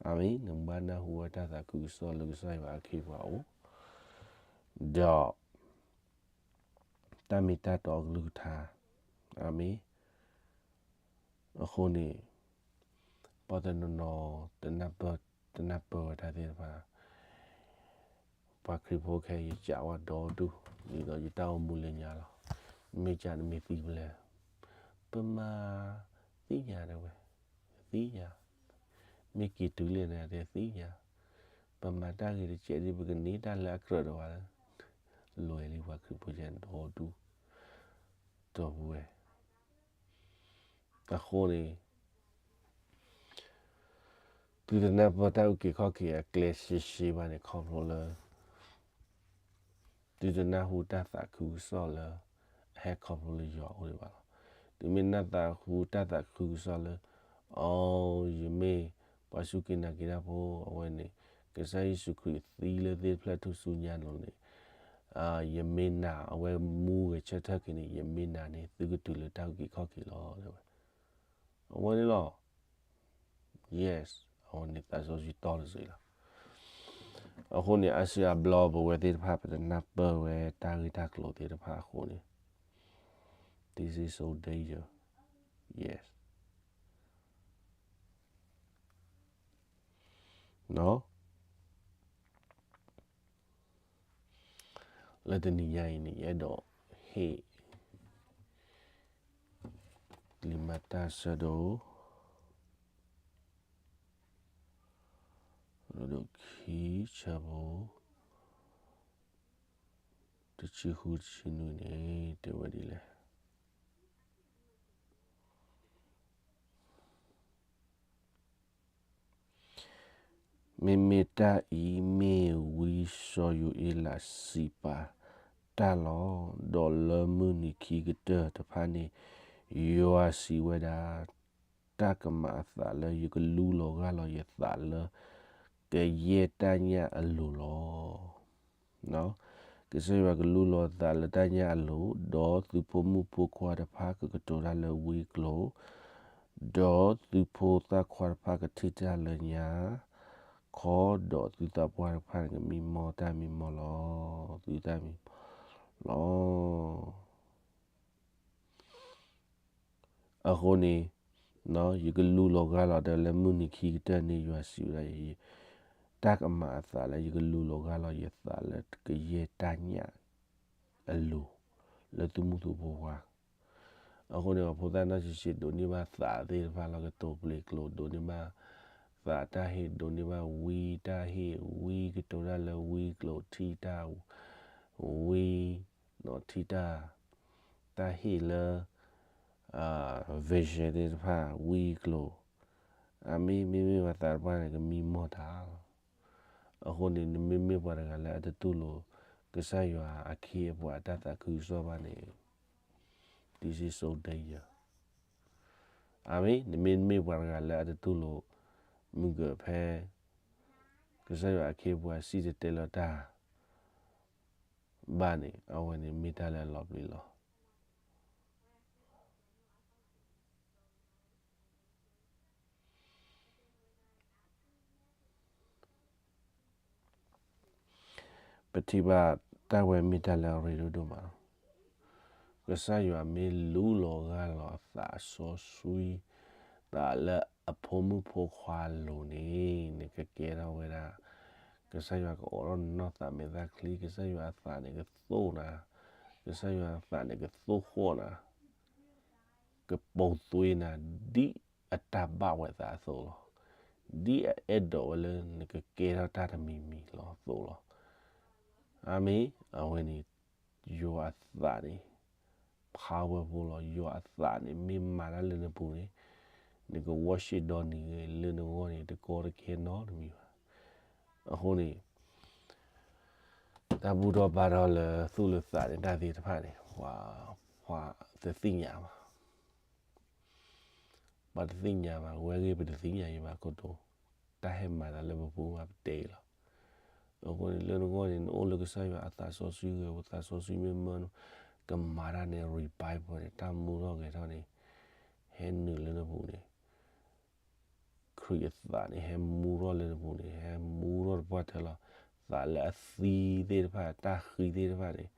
အၤမ့ၣ်, နကဘၣ်နၢ်ဟူဝဲတၢ်သးခုကစီၣ်လၢကစၢ်ယွၤအခ့အပှၤအအိၣ်, ဒီး တၢ်မ့ၢ်တၢ်တီအကလုၢ်ကထါ, အၤမ့ၣ်. အဃိန့ၣ် ပှၤတနီၤနီၤ တနၢ်ပၢၢ်ဝဲတၢ်သ့ၣ်တဖၣ်, ပှၤခရံာ်ဖိခဲအံၤယကးဝဲဒီဒူၣ် ဒ်သိးယတၢ်အိၣ်မူလၢညါလီၤ. မ့ၢ်ကနမ့ၢ်သံပလဲၣ်, ပမၤသ့ၣ်ညါတဲဝဲ, သ့ၣ်ညါ, မ့ၢ်က့ၤတုၤလံန့ၣ်တဲသ့ၣ်ညါ, ပမၤတၢ်ဂ့ၤတစဲးဒ်ပကန့ၢ်တၢ်လၢအကြၢးဒီးပှၤလၢ, လွဲလံပှၤခရံာ်ဖိကဲဒီဒူၣ်, ဒီပုၢ်ဝဲၢ် အဃိန့ၣ် သုတနၢ်ပၢၢ်တၢ်အုၣ်က့ၤခီၣ်က့ၤအကျဲရှဲရှဲဘၣ်န့ၣ် ခီဖျိလၢ သုတနၢ်ဟူတၢ်သးခုကစီၣ်လၢ အဟဲခီဖျိလၢယွၤအအိၣ်ဒံးဘၣ်လီၤ. သုမ့ၢ်နၢ်သးဟူတၢ်သးခုကစီၣ်လၢ အိ ယမ့ၢ်ပှၤစူၢ်က့ၤနာ်က့ၤတၢ်ဖိ အဝဲန့ၣ် ကစၢ်ယ့ၣ်ၡူးခရံာ်သံလၢသ့ၣ်တဖျၢၣ်ထူၣ်စုညါလိၤန့ၣ် ယမ့ၢ်နာ် အဝဲမူဂဲၤဆၢထၢၣ်က့ၤန့ၣ် ယမ့ၢ်နာ်န့ၣ် သုကတုၤလၢတၢ်အုၣ်က့ၤခီၣ်က့ၤလီၤ တဲဝဲ. အဝဲန့ၣ်လီၤ. Yes, အဝဲန့ၣ်သးစီဆှံတီတစဲးလီၤ. အဃိန့ၣ် အါစုအါဘျီပဝဲသ့ၣ်တဖၣ် ပတနၢ်ပၢၢ်ဝဲတၢ်ဂ့ၢ်တၢ်ကျိၤသ့ၣ်တဖၣ်အဃိန့ၣ် this is so danger. Yes. လၢတနံၤညါအံၤန့ၣ် ယအဲၣ်ဒိးဟ့ၣ် လံာ်မၤတၢ်ဆၢဒိၣ် ဆၢဒိၣ်ခံ ဆၢဖိ တဆံဃု တဆံနွံန့ၣ် တဲဝဲဒ်လဲၣ်. မ့မ့ၢ်တၢ်အံၤမ့ၢ်ဝံစီၤယိၤအ့လးစံးပာ်တၢ်လီၤ. ဒီးလၢမုၢ်နံၤခံကတၢၢ်တဖၣ်န့ၣ် ယွၤစံးဝဲဒၣ်, တၢ်ကမၤအသးလၢယကလူလီၤဂၢ်လီၤယသးလၢ ကယဲၢ်တၢ်ညၣ်အလိၤလီၤ. ကစၢ်ယွၤကလူလီၤသးလၢတၢ်ညၣ်အလိၤ, ဒီးသုးဖိမုၣ်ဖိခွါတဖၣ်ကကတိၤတၢ်လၢဝံကျိာ်, ဒီးသုးဖိသၣ်ခွါတဖၣ်ကထံၣ်တၢ်လၢညါခီ, ဒီးသုသးပှၢ်တဖၣ်န့ၣ်ကမံမီၢ်တၢ်မံမီၢ်လီၤ. သုတၢ်မံမီၢ်လီၤ. အဃိန့ၣ်, ယကလူလီၤဂၢ်လီၤဒီးလၢမုၢ်နံၤခံကတၢၢ်န့ၣ် ယွၤစံးဝဲဒၣ်, တၢ်ကမၤအသးလၢယကလူလီၤဂၢ်လီၤယသးလၢကယဲၢ်တၢ်ညၣ်အလိၤ လၢသုမုၢ်သူဖိခွါ. အဃိန့ၣ် ပှၤဖိသၣ်နီၢ်ဆံးဆံးဒိးန့ၢ်ဘၣ်သးသ့ၣ်တဖၣ်လီၤ, ကတိၤပျ့ၤကျိာ် ဒိးန့ၢ်ဘၣ်သးတၢ်ဟ့ၣ်, ဒိးန့ၢ်ဘၣ်ဝံတၢ်ဟ့ၣ်, ဝံကတိၤတၢ်လၢဝံကျိာ်, ထံၣ်တၢ်ဝံ, ထံၣ်တၢ်, တၢ်ဟ့ၣ်လၢ vision သ့ၣ်တဖၣ် ဝံကျိာ်, အမ့ၢ်မ့မ့ၢ်ပှၤသးတဖၣ်န့ၣ် ကမံမီၢ်တၢ်လီၤ. အဃိန့ၣ် နမ့မ့ၢ်ပှၤတဂၤလၢအတတူၢ်လိာ် ကစၢ်ယွၤအခ့အပှၤအတၢ်သးခုကစီၣ်ဘၣ်န့ၣ်, this is so danger. အမ့ၢ် နမ့မ့ၢ်ပှၤတဂၤလၢအတတူၢ်လိာ် မုၢ်ကၢၢ်ဖဲ ကစၢ်ယွၤအခ့အပှၤစံၣ်တဲၤတဲလီၤတၢ် ဘၣ်န့ၣ် အဝဲန့ၣ်မ့ၢ်တၢ်လၢအလီၤပျံၤလီၤ. ပထံၣ်ဘၣ်တၢ်ဝဲမ့ၢ်တၢ်လၢအရ့ဒိၣ်ဒိၣ်မးလီၤ. ကစၢ်ယွၤမ့ၢ်လူလီၤဂၢ်လီၤအသးစီဆှံ သးလၢအဖိမုၣ်ဖိခွါအလိၤန့ၣ် နကကဲထီၣ်ဝဲဒၣ်, ကစၢ်ယွၤကအိးထီၣ်နနီၢ်သးမဲာ်သၣ်ချံ, ကစၢ်ယွၤအသးန့ၣ်ကသိၣ်နၤ, ကစၢ်ယွၤအသးန့ၣ်ကသိၣ်ဃီၣ်နၤ, ကပိာ်သွံၣ်နၤ ဒ်အတၢ်ဘၣ်ဝဲသးအသိးလီၤ. ဒ်အအဲၣ်ဒိးဝဲလၢနကကဲထီၣ်တၢ်တမံၤမံၤလီၤအသိးလီၤ. အမ့ၢ် အဝဲန့ၣ် ယွၤအသးန့ၣ် powerful လီၤ. ယွၤအသးန့ၣ် မ့ၢ်မၤတၢ်လၢနပူၤန့ၣ် နက worship ဒီးနံၤဂ့ၤ လၢနဂီၢ်န့ၣ် တကီတခဲနီတမံၤဘၣ်. အဃိန့ၣ် တၢ်ဘူၣ်ထီၣ်ဘါထီၣ်လၢသူၣ်လၢသးန့ၣ် တၢ်သ့ၣ်တဖၣ်န့ၣ် ပှၤတသ့ၣ်ညါဘၣ်. ပှၤတသ့ၣ်ညါဘၣ်, ဝဲဂ့ၤပတသ့ၣ်ညါအံၤဘၣ် ခိၣ်တိ, တၢ်ဟဲမၤသးလၢပပူၤမးပတဲအံၤလီၤ. အဃိန့ၣ် လၢနဂီၢ်န့ၣ် နအိၣ်လၢကစၢ်ယွၤအသးစီဆှံဂ့ၤ, သးစီဆှံမ့ၢ်မၢန ကမၤတၢ်န့ၣ် revival န့ၣ် တၢ်မူထီၣ်ဂဲၤထီၣ်န့ၣ် ဟဲနုာ်လၢနပူၤန့ၣ် ခရံာ်အသးန့ၣ် ဟဲမူထီၣ်လၢနပူၤန့ၣ် ဟဲမူထီၣ်တပှၢ်တၢၢ်လီၤ. သးလၢအသံသ့ၣ်တဖၣ် တၢ်ဃံသ့ၣ်တဖၣ်န့ၣ်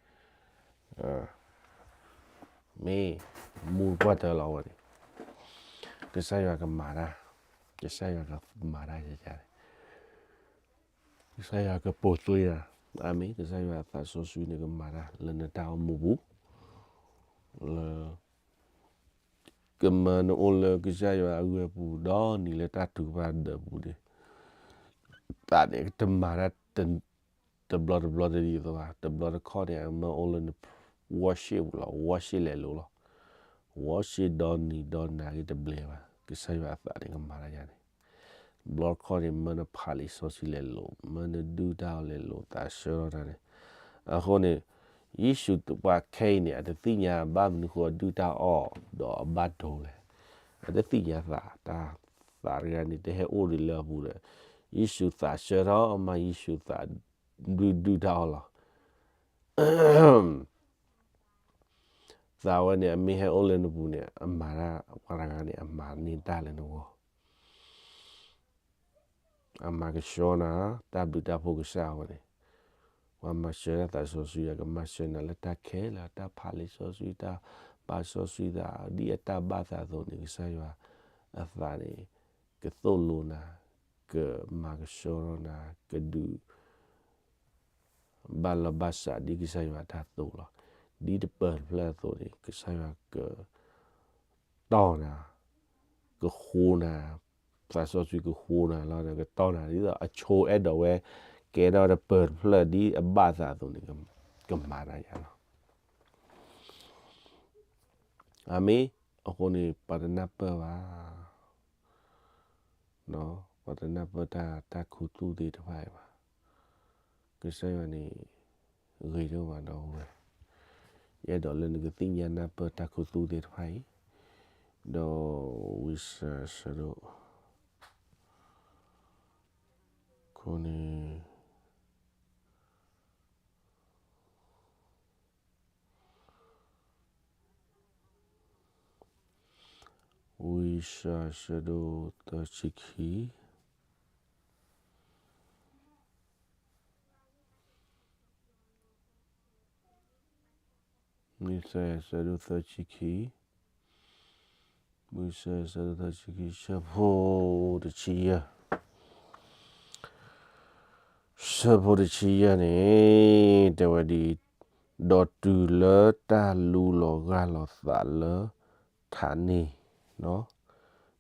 မ့ၢ်မူတပှၢ်တၢၢ်လီၤဝဲန့ၣ် ကစၢ်ယွၤကမၤတၢ်, ကစၢ်ယွၤကမၤတၢ်ယၤန့ၣ် ကစၢ်ယွၤကပိာ်သွံၣ်နၤ, အမ့ၢ် ကစၢ်ယွၤအသးစီဆှံန့ၣ်ကမၤတၢ်လၢနတၢ်အိၣ်မူပူၤ, လၢ ကမၤနအိၣ်လၢကစၢ်ယွၤအဂ့ၢ်အပူၤ ဒီးနံၤလၢတၢ်ထုကဖၣ်ဒၢးပူၤန့ၣ်, သးန့ၣ် တမၤတၢ် တဘျီတဘျီတဒ်သိးဘၣ်, တဘျီတခီၣ်န့ၣ် အမၢအိၣ်လၢန worship ပူၤလီၤ, worship လဲၤလိာ်လီၤ, worship ဒီးနံၤဒီးနၤဂ့ၤတဘျဲးဘၣ်, ကစၢ်ယွၤအသးန့ၣ်ကမၤတၢ်ယၤန့ၣ် တဘျီတခီၣ်န့ၣ် မၢနဖးလံာ်စီဆှံလဲၤလိာ်, မၢနဒုၣ်တၢ်အီၣ်လဲၤလိာ် သးဆၢထီၣ်တၢ်န့ၣ်, အဃိန့ၣ် ယ့ၣ်ၡူးပှၤခဲအံၤန့ၣ် အတသ့ၣ်ညါဘၣ်မနုၤဃိအဒုၣ်တၢ်အီၣ်ဒီးအဘၣ်ဒိလဲၣ်, အတသ့ၣ်ညါသး, တၢ်သးတဂၤန့ၣ် တဟဲအိၣ်ဒံးလၢအပူၤဒီး ယ့ၣ်ၡူးသးဆၢထီၣ်မး ယ့ၣ်ၡူးသးဒုၣ်ဒုၣ်တၢ်အီၣ်လီၤ. သးဝဲန့ၣ် အမ့ၢ်ဟဲအိၣ်လၢနပူၤန့ၣ် အမၤတၢ် ပှၤတဂၤန့ၣ် အမၤန့ၢ်တၢ်လၢနဂီၢ်, အမၤကဆှီနၤ, တၢ်ဘျုးတၢ်ဖှိၣ်ကစၢ်အဝဲန့ၣ်, ပှၤမၤစၢၤတၢ်သးစီဆှံ ကမၤစၢၤနၤလၢတၢ်ခဲလၢာ်, တၢ်ဖးလံာ်စီဆှံ, တၢ်ဘါစီဆှံသး, ဒ်အတၢ်ဘၣ်သးအသိးန့ၣ် ကစၢ်ယွၤအသးန့ၣ် ကသိၣ်လိနၤ, ကမၤကဆှီထီၣ်နၤ, ကဒုး ဘၣ်လီၤဘၣ်စးဒ်ကစၢ်ယွၤအတၢ်သိၣ်လီၤ. ဒ်တပၢၤတဖျၢၣ်အသိးန့ၣ် ကစၢ်ယွၤက တီၢ်နၤ, ကဃိနၤ, သးစီဆှံကဃိနၤလီၤဒီး ကတီၢ်နၤ ဒ်သိးအဆိအဲၣ်ဒိးဝဲ ကဲထီၣ်တပၢၤတဖျၢၣ်ဒ်အဘၣ်သးအသိးန့ၣ် ကမၤနၤယၤလီၤ. အမ့ၢ် အဃိန့ၣ် ပှၤတနၢ်ပၢၢ်ဘၣ်, ပှၤတနၢ်ပၢၢ်တၢ် တၢ်ခူသူၣ်သ့ၣ်တဖၣ်အံၤဘၣ်. ကစၢ်ယွၤန့ၣ် ဂ့ၤဒိၣ်မးဒီပုၢ်ဝဲၢ်, ယအဲၣ်ဒိးလၢနကသ့ၣ်ညါနၢ်ပၢၢ်တၢ်ခူသူၣ်သ့ၣ်တဖၣ်အံၤ, ဒီးဝံယၡါယၤဆၢဒိၣ် ခိၣ်န့ၣ် ဝံယၡါယၤဆၢဒိၣ်သၢဆံခံ, ဝံယၡါယၤဆၢဒိၣ်သၢဆံခံ, ဝံယၡါယၤဆၢဒိၣ်သၢဆံခံ ဆၢဖိတဆံယဲၢ်, ဆၢဖိတဆံယဲၢ်န့ၣ် တဲဝဲဒ်အံၤ, ဒီးတုၤလၢတၢ်လူလီၤဂၢ်လီၤသးလၢထးန့ၣ်,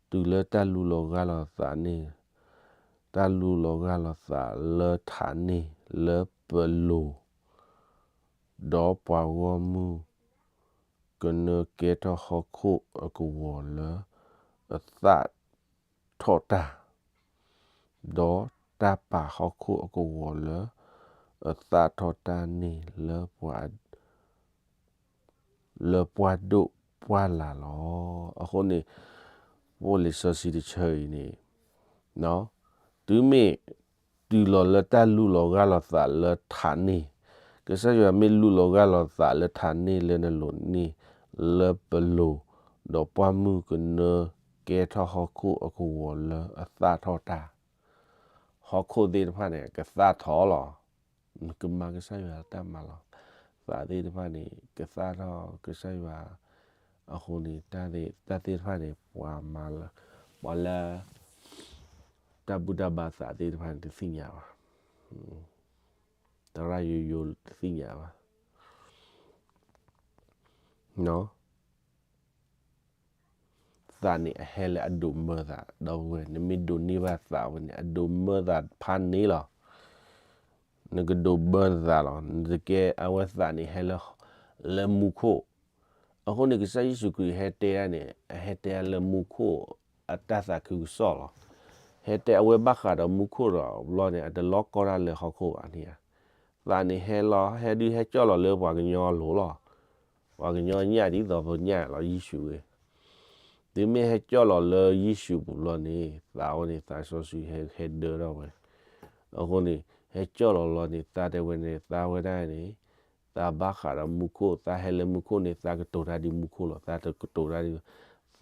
တုၤလၢတၢ်လူလီၤဂၢ်လီၤသးန့ၣ်, တၢ်လူလီၤဂၢ်လီၤသးလၢထးန့ၣ်လၢပလိၤ, ဒီးပှၤဂီၢ်မုၢ်ကနၢကဲထီၣ်ဟီၣ်ခိၣ်အကဝီၤလၢအသၣ်ထီၣ်တၢ်, ဒီးတၢ်ပာ်ဟီၣ်ခိၣ်အကဝီၤလၢအသၣ်ထီၣ်တၢ်န့ၣ် လၢပှၤ လၢပှၤဒိၣ်ပှၢ်လၢ်လီၤ. အဃိန့ၣ် ပလံာ်စီဆှံတဆၢအံၤန့ၣ်, တုၤမ့ၢ်တုၤလီၤလၢတၢ်လူလီၤဂၢ်လီၤသးလၢထးန့ၣ်, ကစၢ်ယွၤမ့ၢ်လူလီၤဂၢ်လီၤသးလၢထးန့ၣ်လၢနလိၤန့ၣ်, လၢပလိၤ, ဒီးပှၢ်မုၢ်ကနၢကဲထီၣ်ဟီၣ်ခိၣ်အကဝီၤလၢအသၣ်ထီၣ်တၢ်, ဟီၣ်ခိၣ်သ့ၣ်တဖၣ်န့ၣ် ကသၣ်ထီၣ်လီၤ. နကမၤကစၢ်ယွၤတၢ်မၤလီၤ. သးသ့ၣ်တဖၣ်န့ၣ် ကသၣ်ထီၣ်ကစၢ်ယွၤ, အဃိန့ၣ် တၢ်သ့ၣ်တဖၣ်န့ၣ် ပှၤမၤလၢ, ပှၤလၢ တၢ်ဘူၣ်တၢ်ဘါသးသ့ၣ်တဖၣ်န့ၣ် တသ့ၣ်ညါဘၣ်, သရၣ်ယိယိတသ့ၣ်ညါဘၣ်. သးန့ၣ်အဟဲလၢအဒိးမၢသး, ဒီပုၢ်ဝဲၢ် နမ့ၢ်ဒိးန့ၢ်ဘၣ်သးဝဲန့ၣ် အဒိးမၢသးဖးန့ၣ်လီၤ. နကဒိးမၢနသးလီၤ. နတကဲအဝဲသးန့ၣ်ဟဲလၢ, လၢမူခိၣ်. အဃိန့ၣ် ကစၢ်ယ့ၣ်ၡူးခရံာ်ဟဲတဲဒၣ်န့ၣ် အဟဲတဲလၢမူခိၣ်အတၢ်သးခုကစီၣ်လီၤ. ဟဲတဲအဝဲဘၣ်ဃးဒီးမူခိၣ်ဒီးဘျီန့ၣ် အတလီၢ်ကီတၢ်လၢဟီၣ်ခိၣ်ဘၣ်န့ၣ်ဧါ. သးန့ၣ်ဟဲလီၤ, ဟဲဒုးဟဲကၠီၣ်လီၤလၢပှၤကညီအလိၤလီၤ. ပှၤကညီညၣ်ဒ်သိးပညၣ်လီၤ ယ့ၣ်ၡူးဧၢ. တုၤမ့ၢ်ဟဲကၠီၣ်လီၤလၢယ့ၣ်ၡူးပူၤဘျီန့ၣ် သးဝဲန့ၣ် သးစီဆှံဟဲဒၢထီၣ်ဝဲ. အဃိန့ၣ် ဟဲကၠီၣ်လီၤလီၤန့ၣ် သးတဲဝဲန့ၣ် သးဝဲဒၣ်န့ၣ် သးဘၣ်ဃးဒီးမူခိၣ်, သးဟဲလၢမူခိၣ်န့ၣ် သးကတိၤတၢ်ဒ်မူခိၣ်လီၤ. သးတကတိၤတၢ်ဒ်,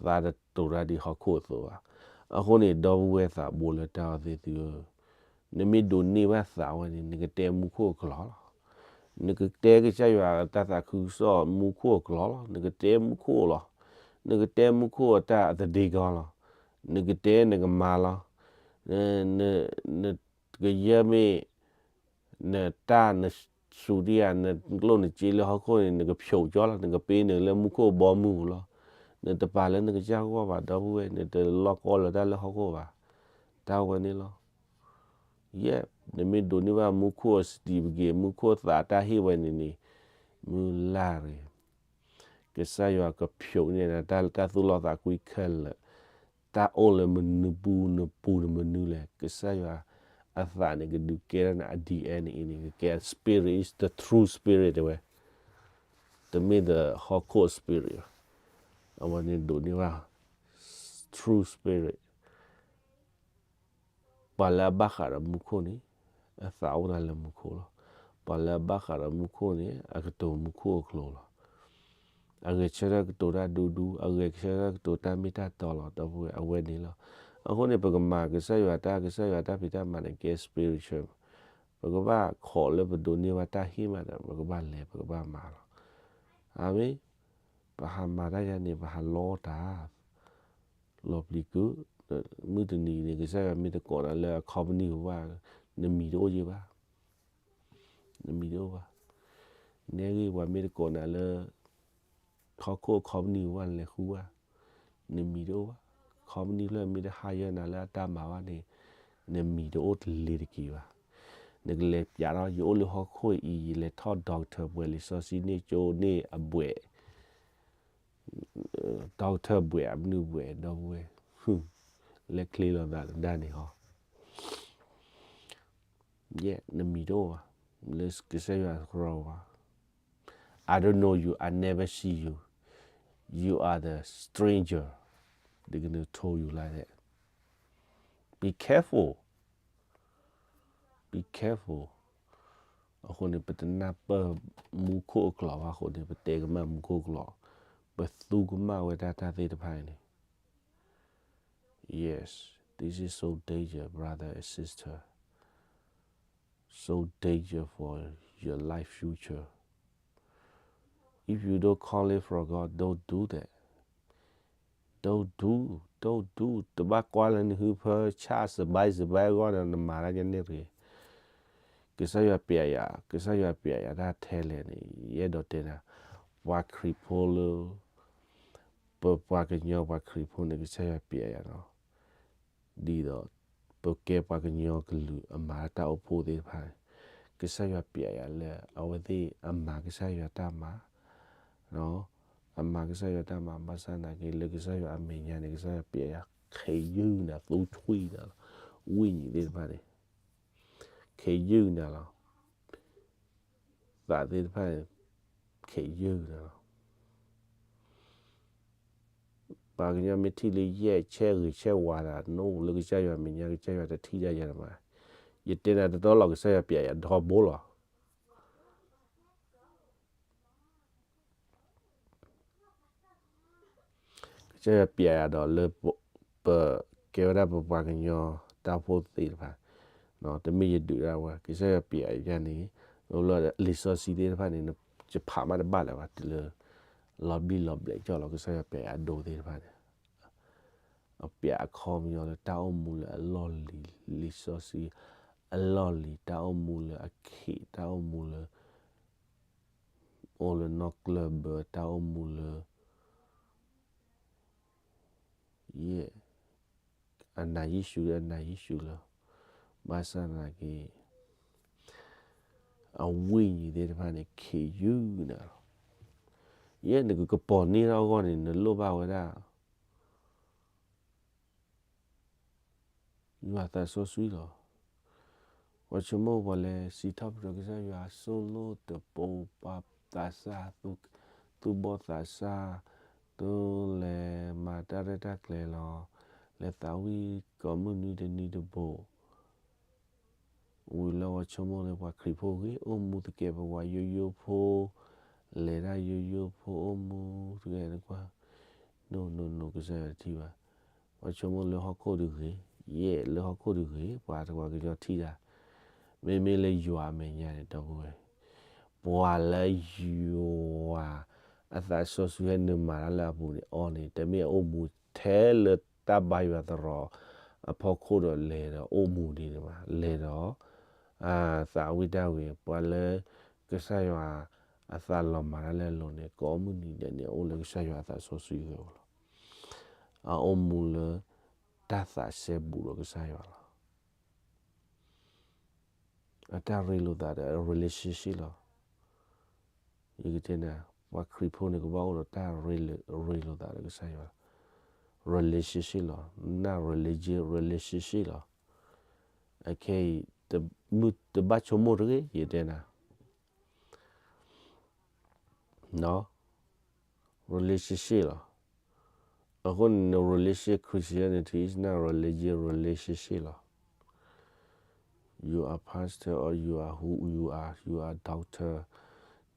သးတတိၤတၢ်ဒ်ဟီၣ်ခိၣ်အသိးဘၣ်. အဃိန့ၣ် ဒီပုၢ်ဝဲၢ်သးဘိလၢတၢ်အီၣ်သ့ၣ်သုဧၢ, နမ့ၢ်ဒိးန့ၢ်ဘၣ်သးဝဲန့ၣ် နကတဲမူခိၣ်အကျိာ်လီၤ. နကတဲကစၢ်ယွၤတၢ်သးခုကစီၣ်မူခိၣ်အကျိာ်လီၤ. နကတဲမူခိၣ်လီၤ. နကတဲမူခိၣ်အတၢ်အသဒ့ကီလီၤ. နကတဲနကမၤလီၤ. န, န, နကယဲၢ်မ့ၢ် နတၢ်နစူးဒံဧါ, နကျိၣ်နစ့လၢဟီၣ်ခိၣ်န့ၣ် နကဖျိးကၠီလီၤ, နကပ့ၤနုာ်လၢမူခိၣ်ဘီမုၢ်ပူၤလီၤ. နတပာ်လၢနကစၢ်ဂီၢ်ဘၣ် ဒီပုၢ်ဝဲၢ်, နတလီၢ်ကီလၢတၢ်လၢဟီၣ်ခိၣ်ဘၣ်. တၢ်ဝဲန့ၣ်လီၤ. ယဲၢ်, နမ့ၢ်ဒိးန့ၢ်ဘၣ်မူခိၣ်အစတံးပက့ၤ, မူခိၣ်သးတၢ်ဟ့ၣ်ဝဲန့ၣ်န့ၣ်, မုၢ်လၢ်ရ့ၣ် ကစၢ်ယွၤကဖျိးန့ၢ်နၤ တၢ်လၢတၢ်သူၣ်လီသးကွံခဲလၢာ်, တၢ်အိၣ်လၢမနုၤပူၤနပူၤနမနုၤလဲၣ်, ကစၢ်ယွၤအသးန့ၣ် ကဒုးကဲထီၣ်နၤ အ DNA အံၤန့ၣ် ကကဲ spirit is the true spirit တဲဝဲ, တမ့ၢ် the ဟီၣ်ခိၣ် spirit ဘၣ်. အဝဲန့ၣ်ဒိးန့ၢ်ဘၣ် true spirit. ပှၤလၢအဘၣ်ဃးဒီးမူခိၣ်န့ၣ် အသးအိၣ်ဒၣ်လၢမူခိၣ်လီၤ. ပှၤလၢအဘၣ်ဃးဒီးမူခိၣ်န့ၣ် အကတိၤမူခိၣ်အကျိာ်လီၤ. အဂဲၤဆၢထၢၣ်ကတိၤတၢ်ဒူဒူ, အဂဲၤဆၢထၢၣ်ကတိၤတၢ်မ့ၢ်တၢ်တီလီၤ. ဒီပုၢ်ဝဲၢ် အဝဲန့ၣ်လီၤ. အဃိန့ၣ် ပကမၤကစၢ်ယွၤတၢ်, ကစၢ်ယွၤတၢ်ဖံးတၢ်မၤန့ၣ် ကဲ spiritual. ပကဘၣ်ခိးလၢပဒိးန့ၢ်ဘၣ်တၢ်ဟ့ၣ်မးဒီး ပကဘၣ်လဲၤ ပကဘၣ်မၤလီၤ. အၤမ့ၣ်. ပဟးမၤတၢ်ယၤန့ၣ် ပဟးလီတၢ် လီၤပျံၤကု, မုၢ်တနံၤန့ၣ် ကစၢ်ယွၤမ့ၢ်တကိးနၤလၢအခီပနံၣ် ပဘၣ်, နမံၤတအိၣ်ယဲဘၣ်, နမံၤတအိၣ်ဘၣ်. နဲဂ့ၤ ပှၤမ့ၢ်တကိးနၤလၢ ဟီၣ်ခိၣ်အခီပနံၣ် ပဘၣ်လဲၤဃုဘၣ်, နမံၤတအိၣ်ဘၣ်. ခီပနံၣ်ဖျၢၣ်မ့ၢ်တဟါယဲနၤလၢအတၢ်မၤဘၣ်န့ၣ် နမံၤတအိၣ်တလ့ၤတက့ၤဘၣ်. နကလဲၤပျးထီၣ် ယအိၣ်လၢဟီၣ်ခိၣ်အံၤ ယလဲၤထီၣ် doctor ဘှဲး လံာ်စီဆှံန့ၢ်ကၠိန့ၢ်အဘှဲး doctor ဘှဲး အမနုၤဘှဲး ဒီပုၢ်ဝဲၢ်, လဲၤချ့လီၤသးတဒါန့ၣ်ဟီ, ယဲ နမံၤတအိၣ်ဘၣ်, လၢကစၢ်ယွၤသရီဘၣ်. I don't know you, I never see you, you are the stranger. they're gonna told you like that. Be careful. Be careful. အဃိန့ၣ် ပတနၢ်ပၢၢ်မူခိၣ်အကျိာ်ဘၣ်အဃိန့ၣ် ပတဲကမၣ်မူခိၣ်အကျိာ်, ပသူကမၣ်ဝဲဒၣ်တၢ်သ့ၣ်တဖၣ်အံၤန့ၣ် Yes, this is so danger, brother and sister. So danger for your life future. If you don't call it from God, don't do that. Don't do, don't do. တဘၣ်ကွၢ်လၢနဟုဖၢဆၣ်စဘဲစဘဲအဂီၢ်ဒီး နမၤတၢ်ညါန့ၣ်တဂ့ၤ. ကစၢ်ယွၤပျဲယၤ, ကစၢ်ယွၤပျဲယၤတၢ်ထဲလဲၣ်န့ၣ် ယအဲၣ်ဒိးတဲနၤ, ပှၤခရံာ်ဖိလၢ ပပှၤကညီပှၤခရံာ်ဖိန့ၣ် ကစၢ်ယွၤပျဲယၤနီၤ, ဒ်သိး ပကဲပှၤကညီကလုာ်အမၤတၢ်အိၣ်ဖှိၣ်သ့ၣ်တဖၣ်န့ၣ် ကစၢ်ယွၤပျဲယၤလၢအဝဲသ့ၣ်အမၤကစၢ်ယွၤတၢ်မၤ, အမၤကစၢ်ယွၤတၢ်မၤ ဘၣ်ဆၣ်သနာ်က့လၢကစၢ်ယွၤအမဲာ်ညါန့ၣ် ကစၢ်ယွၤပျဲယၤ ခ့ယုၢ်နၤ သူထွံၣ်နၤလီၤ, ဝိညာဉ်သ့ၣ်တဖၣ်န့ၣ် ခ့ယုၢ်နၤလီၤ. သးသ့ၣ်တဖၣ်န့ၣ် ခ့ယုၢ်နၤလီၤ. ပှၤကညီမ့ၢ်ထံၣ်လၢယဲၢ်ဆဲဂ့ၤဆဲဝါဒၣ် နအိၣ်လၢကစၢ်ယွၤမဲာ်ညါ ကစၢ်ယွၤတထံၣ်ဒၣ်ယၤတမး, ယတဲနၤတတီလီၤ ကစၢ်ယွၤပျဲယၤထီဘိလီၤ. ကစၢ်ယွၤပျဲယၤဒီးလၢ ပကဲဝဲဒၣ်ပပှၤကညီတၢ်အိၣ်ဖှိၣ်သ့ၣ်တဖၣ်, တမ့ၢ်ယဒုးဒၣ်ဝဲ ကစၢ်ယွၤပျဲယၤန့ၣ် လၢလံာ်စီဆှံသ့ၣ်တဖၣ်န့ၣ် ယဖးမးတဘၣ်လၢၤဘၣ် တုၤလၢ လီၤဘျံးလီၤဘျဲးကၠီလီၤ ကစၢ်ယွၤပျဲယၤအဒိသ့ၣ်တဖၣ်န့ၣ် အပျဲအခီပညီလၢတၢ်အိၣ်မူလၢအလီၢ်လံၤ လံာ်စီဆှံ အလီၢ်လံၤ တၢ်အိၣ်မူလၢအခ့ တၢ်အိၣ်မူလၢ အိၣ်လၢနီၢ်ကျၢၢ်ဘၢ တၢ်အိၣ်မူလၢ ယဲၢ် အနာ်ယ့ၣ်ၡူး အနာ်ယ့ၣ်ၡူးလီၤ. ဘၣ်ဆၣ်သနာ်က့ အဝိညာဉ်သ့ၣ်တဖၣ်န့ၣ် ခ့ယုၢ်နၤလီၤ. ယဲၢ်နကကပီၤန့ၢ်ထီၣ်အဂီၢ်န့ၣ် နလိၣ်ဘၣ်ဝဲဒၣ် ယွၤသးစီဆှံလီၤ. ပှၤဆိကမိၣ်ပှၤလဲၤစံးထီၣ်ပတြၢၤကစၢ်ယွၤ စိၢ်လိၣ်တပိာ်ပှၤသးစၢ် သူၣ်ဘီၣ်သးစၢ် သိလဲၤမၤတၢ်ရဲၣ်တၢ်ကျဲၤလီၤ. လဲၤသးဝံၣ်ကိးမုၢ်နွံတနွံတဘိး ဝံၤလၢပှၤဆိကမိၣ်လၢပှၤခရံာ်ဖိဂ့ၤ အိၣ်မူသကဲးပဝးယိယိဖိ လဲၤတၢ်ယိယိဖိ အိၣ်မူသကဲးနကွၢ် နိၣ်နိၣ်နိၣ် ကစၢ်ယွၤတထံၣ်ဘၣ်. ပှၤဆိကမိၣ်လၢဟီၣ်ခိၣ်တဂ့ၤ, ယဲၢ်လၢဟီၣ်ခိၣ်တဂ့ၤ ပှၤတပှၤကညီထံၣ်တၢ်, မ့မ့ၢ်လၢယွၤအမဲာ်ညါန့ၣ် ဒီပုၢ်ဝဲၢ်, ပှၤလၢယွၤအသးစီဆှံဟဲနုာ်မၤတၢ်လၢအပူၤန့ၣ် အီၤန့ၣ်တမ့ၢ်အအိၣ်မူထဲလၢတၢ်ဘါယွၤသရိာ်အဖီခိၣ်ဒီးလဲၤဒီးအိၣ်မူဒ်န့ၣ်ဘၣ်, လဲၤဒီး သးဝံၣ်တၢ်ဝံၤ ပှၤလၢကစၢ်ယွၤအသးလီၤမၤတၢ်လၢအလိၤန့ၣ် ကိးမုၢ်နံၤဒဲးန့ၣ် အအိၣ်လၢကစၢ်ယွၤအသးစီဆှံအဂီၢ်လီၤ. အအိၣ်မူလၢတၢ်သးစဲဘူးဒီးကစၢ်ယွၤလီၤ. အတၢ်ရ့လိာ်သးဒီး relationship လီၤ. ယကတဲနၤ, ပှၤခရံာ်ဖိန့ၣ် ကဘၣ်အိၣ်ဒီးတၢ်ရ့လိာ်သးဒီးကစၢ်ယွၤ, relationship လီၤ, not religion, relationship လီၤ. အခဲအံၤ မုၢ်တဘၣ်ဆိကမိၣ်တဂ့ၤ ယတဲနၤ relationship လီၤ. အဃိန့ၣ် relationship, Christianity is not religion, relationship လီၤ. You are pastor or you are who you are, you are doctor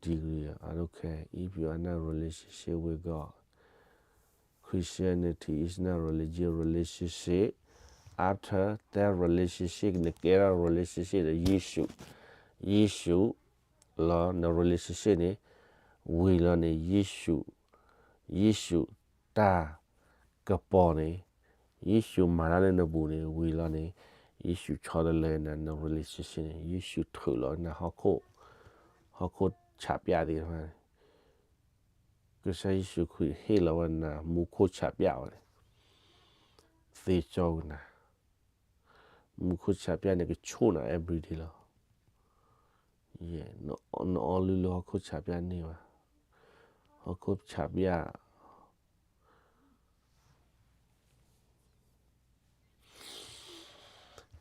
degree, I don't care. If you are not relationship with God, Christianity is not religion, relationship. After that relationship နကဲထီၣ် relationship ဒီးယ့ၣ်ၡူး, ယ့ၣ်ၡူးလီၤ န relationship န့ၣ်, ဝံၤလီၤန့ၣ် ယ့ၣ်ၡူး, ယ့ၣ်ၡူးတၢ်ကပီၤန့ၣ်, ယ့ၣ်ၡူးမၤတၢ်လၢနပူၤန့ၣ် ဝံၤလီၤန့ၣ် ယ့ၣ်ၡူးဆီတလဲနၤ န relationship န့ၣ် ယ့ၣ်ၡူးထုးလီၤနၤဟီၣ်ခိၣ်, ဟီၣ်ခိၣ်ဆးပျၢ်သ့ၣ်တဖၣ်န့ၣ် ကစၢ်ယ့ၣ်ၡူးခရံာ်ဟ့ၣ်လီၤဝဲနၤ မူခိၣ်ဆးပျၢ်ဝဲန့ၣ်, သ့ကၠီကနၤ, မူခိၣ်ဆးပျၢ်န့ၣ် ကဆိၣ်နၤ everyday လီၤ. နအီလုၢ်လၢဟီၣ်ခိၣ်ဆးပျၢ်န့ၢ်ဘၣ်, ဟီၣ်ခိၣ်ဆးပျၢ်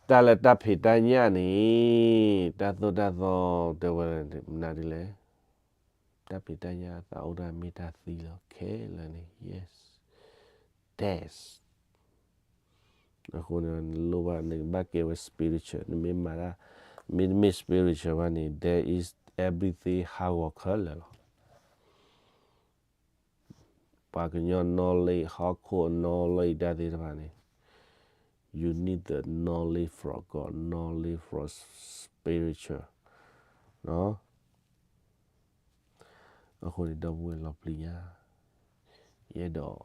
တၢ်လၢတၢ်ဖံးတၢ်ညၣ်န့ၣ်, တၢ်သိၣ်တၢ်သီတဲဝဲနၤဒ်လဲၣ်, တၢ်ဖံးတၢ်ညၣ်သးအိၣ်တၢ်မ့ၢ်တၢ်သံလီၤခဲလၢာ်န့ၣ်, yes, that's အဃိန့ၣ် နလိၣ်ဘၣ် နကဘၣ်ကဲဝဲ spiritual, နမ့ၢ်မၤတၢ် မ့တမ့ၢ် spiritual ဘၣ်န့ၣ် there is everything ဟးဂီၤခဲလၢာ်လီၤ. ပှၤကညီ knowledge, ဟီၣ်ခိၣ် knowledge တၢ်သ့ၣ်တဖၣ်န့ၣ် you need the knowledge from God, knowledge from spiritual အဃိန့ၣ် ဒီပုၢ်ဝဲၢ်လီၤပျံၤညါ, ယအဲၣ်ဒိး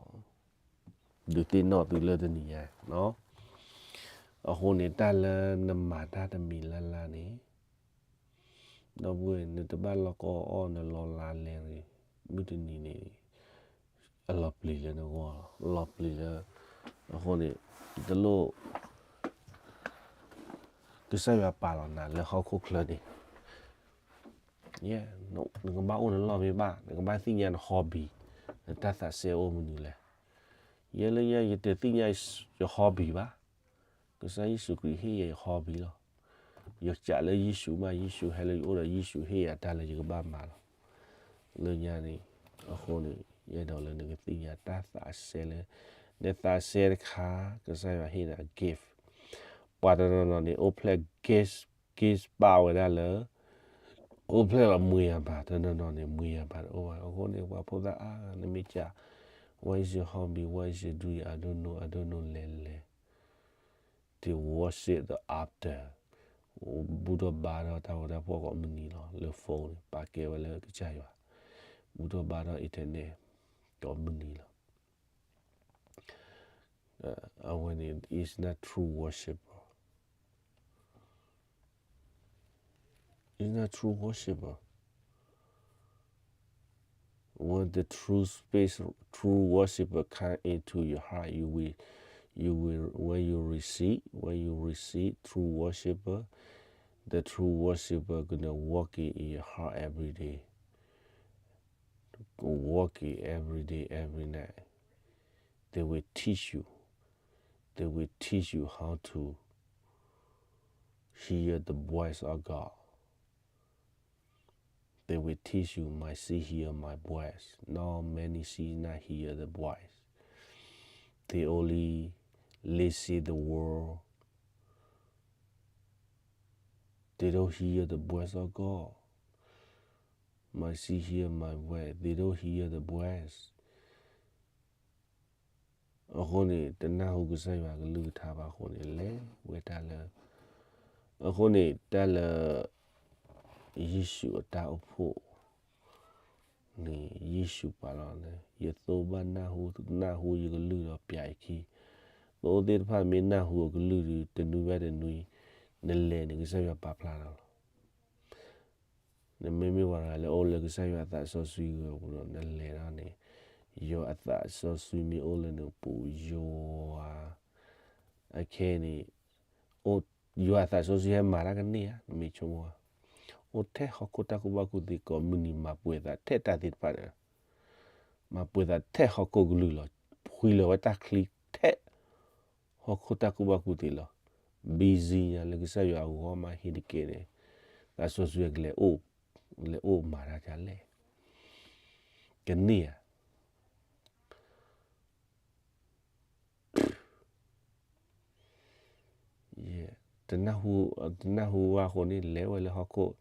ဒုးသ့ၣ်နီၣ်သုလၢတနံၤညါ, အဃိန့ၣ် တၢ်လၢနမၤတၢ်တမံၤလၢ်လၢ်န့ၣ် ဒီပုၢ်ဝဲၢ် နတဘၣ်လီၤကအီၣ်နလီၤလါလဲန့ၣ် မုၢ်တနံၤန့ၣ် အလီၤပျံၤလၢနဂီၢ်လီၤ, အလီၤပျံၤလၢ အဃိန့ၣ် တလိၣ် ကစၢ်ယွၤပာ်လီၤနၤလၢဟီၣ်ခိၣ်ချၢန့ၣ် ယဲ နကဘၣ်အိၣ်နလီၢ်မ့ၢ်ဘၣ်, နကဘၣ်သ့ၣ်ညါန hobby, နတၢ်သးစဲအိၣ်မနုၤလဲၣ်. ယဲလၢညါ ယတသ့ၣ်ညါယ hobby ဘၣ်. ကစၢ်ယ့ၣ်ၡူးခရံာ်ဟ့ၣ်ယၤယ hobby လီၤ. ယကးလၢယ့ၣ်ၡူးမး ယ့ၣ်ၡူးဟဲလၢယအိၣ်ဒီး ယ့ၣ်ၡူးဟ့ၣ်ယၤတၢ်လၢယကဘၣ်မၤလီၤ. လၢညါန့ၣ် အဃိန့ၣ် ယအဲၣ်ဒိးလၢနကသ့ၣ်ညါတၢ်သးစဲလၢ နသးစဲတခါ ကစၢ်ယွၤဟ့ၣ်နၤ gift. ပှၤတနီၤနီၤန့ၣ် အိၣ်ဖျဲၣ် gift, gift ပာ်ဝဲဒၣ်လၢ အိၣ်ဖျဲၣ်လီၤမှံယၤဘၣ်, တနီၤနီၤန့ၣ် မှံယၤဘၣ်တအိၣ်ဘၣ်. အဃိန့ၣ် ပှၤဖိသၣ်အါ နမ့ၢ်ကး what is your hobby, what is your dream, I don't know, I don't know လဲၤလဲၤ they worship the altar, ဘူၣ်ထီၣ်ဘါထီၣ်တၢ်ဂီၤတၢ်ဖီၣ်ကိးမုၢ်နံၤလီၤ. လၢ phone န့ၣ် ပာ်ကဲဝဲလၢကစၢ်ယွၤ, ဘူၣ်ထီၣ်ဘါထီၣ် internet ကိးမုၢ်နံၤလီၤ. အဝဲန့ၣ် is not true worshiper. Is not true worshiper. When the true space, true worshiper come into your heart, you will, you will, when you receive, when you receive true worshiper, the true worshiper gonna walk in, in your heart every day. Walk in every day, every night. They will teach you. They will teach you how to hear the voice of God. They will teach you, my sheep hear my voice. Not many sheep not hear the voice. They only listen the world. They don't hear the voice of God. My sheep hear my voice. They don't hear the voice. အဃိန့ၣ် တနၢ်ဟူကစၢ်ယွၤကလုၢ်ကထါဘၣ်အဃိန့ၣ် လဲၤဝဲတၢ်လၢ အဃိန့ၣ် တၢ်လၢ ယ့ၣ်ၡူးအတၢ်အိၣ်ဖှိၣ်န့ၣ် ယ့ၣ်ၡူးပာ်လီၤလၢ ယသိဘၣ်နၢ်ဟူ နၢ်ဟူယကလုၢ်ဒီးပျးယခံ, သိသ့ၣ်တဖၣ်မ့ၢ်နၢ်ဟူအကလုၢ်ဒီး တနွံဘၣ်တနွံ နလဲၤန့ၣ် ကစၢ်ယွၤပာ်ဖျါထီၣ်လီၤ. နမ့မ့ၢ်ပှၤတဂၤလၢအိၣ်လၢကစၢ်ယွၤအသးစီဆှံဂီၤပူၤဒီး နလဲၤဒီးန့ၣ် ယွၤအသးစီဆှံမ့ၢ်အိၣ်လၢနပူၤ ယွၤ အခဲအံၤန့ၣ် ယွၤအသးစီဆှံဟဲမၤတၢ်ကန့ၢ်ဧါ နမ့ၢ်ဆိကမိၣ်ဧါ, အိၣ်ထဲဟီၣ်ခိၣ်တၢ်ကူၣ်ဘၣ်ကူၣ်သ့ကိးမုၢ်နံၤ မၤပှဲၤသးထဲတၢ်သ့ၣ်တဖၣ်န့ၣ် မၤပှဲၤသးထဲဟီၣ်ခိၣ်ကလုာ်လီၤ. ဖှံလီၤဝဲတၢ်ချံထဲဟီၣ်ခိၣ်တၢ်ကူၣ်ဘၣ်ကူၣ်သ့လီၤ. busy ညါလၢကစၢ်ယွၤအဂီၢ်မးဟံးတကဲန့ၣ် သးစီဆှံကလဲၤအိၣ် လဲၤအိၣ်မၤတၢ်ဒ်လဲၣ် ကန့ၢ်ဧါ. တနၢ်ဟူ တနၢ်ဟူဘၣ်အဃိန့ၣ် လဲၤဝဲလၢဟီၣ်ခိၣ်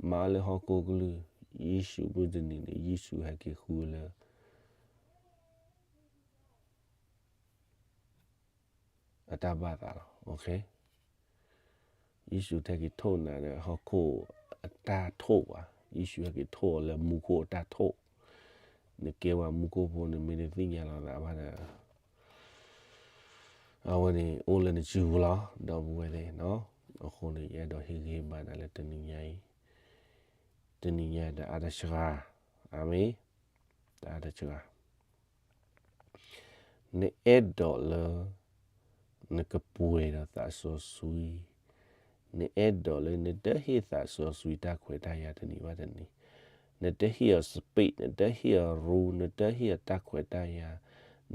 မၤလၢဟီၣ်ခိၣ်ကလုၢ် ယ့ၣ်ၡူးမုၢ်တနံၤန့ၣ် ယ့ၣ်ၡူးဟဲက့ၤဃုလၢ အတၢ်ဘၣ်သးလီၤ. ယ့ၣ်ၡူးဟဲက့ၤထိၣ်နၤဒီး ဟီၣ်ခိၣ်အတၢ်ထိၣ်ဘၣ်, ယ့ၣ်ၡူးဟဲက့ၤထိၣ်အီၤလၢမူခိၣ်အတၢ်ထိၣ်, နကဲဝဲမူခိၣ်ဖိန့ၣ် မ့ၢ်တသ့ၣ်ညါလီၤသးဘၣ်ဒီး အဝဲန့ၣ် အိၣ်လၢနစုပူၤလီၤ ဒီပုၢ်ဝဲၢ်သ့ၣ်နီၤ. အဃိန့ၣ် ယအဲၣ်ဒိးဟ့ၣ်ဂံၢ်ဘါနၤလၢတနံၤညါအံၤ, တနံၤညါအံၤ တအါတစှၤ, အၤမ့ၣ်, တအါတစှၤ နအဲၣ်ဒိးလၢ နကပှဲၤဒီးသးစီဆှံ, နအဲၣ်ဒိးလၢနတဟ့ၣ်သးစီဆှံတၢ်ခွဲးတၢ်ယာ်တနံၤဘၣ်တနံၤ, နတဟ့ၣ်အီၤ space, နတဟ့ၣ်အီၤ room, နတဟ့ၣ်အီၤတၢ်ခွဲးတၢ်ယာ်,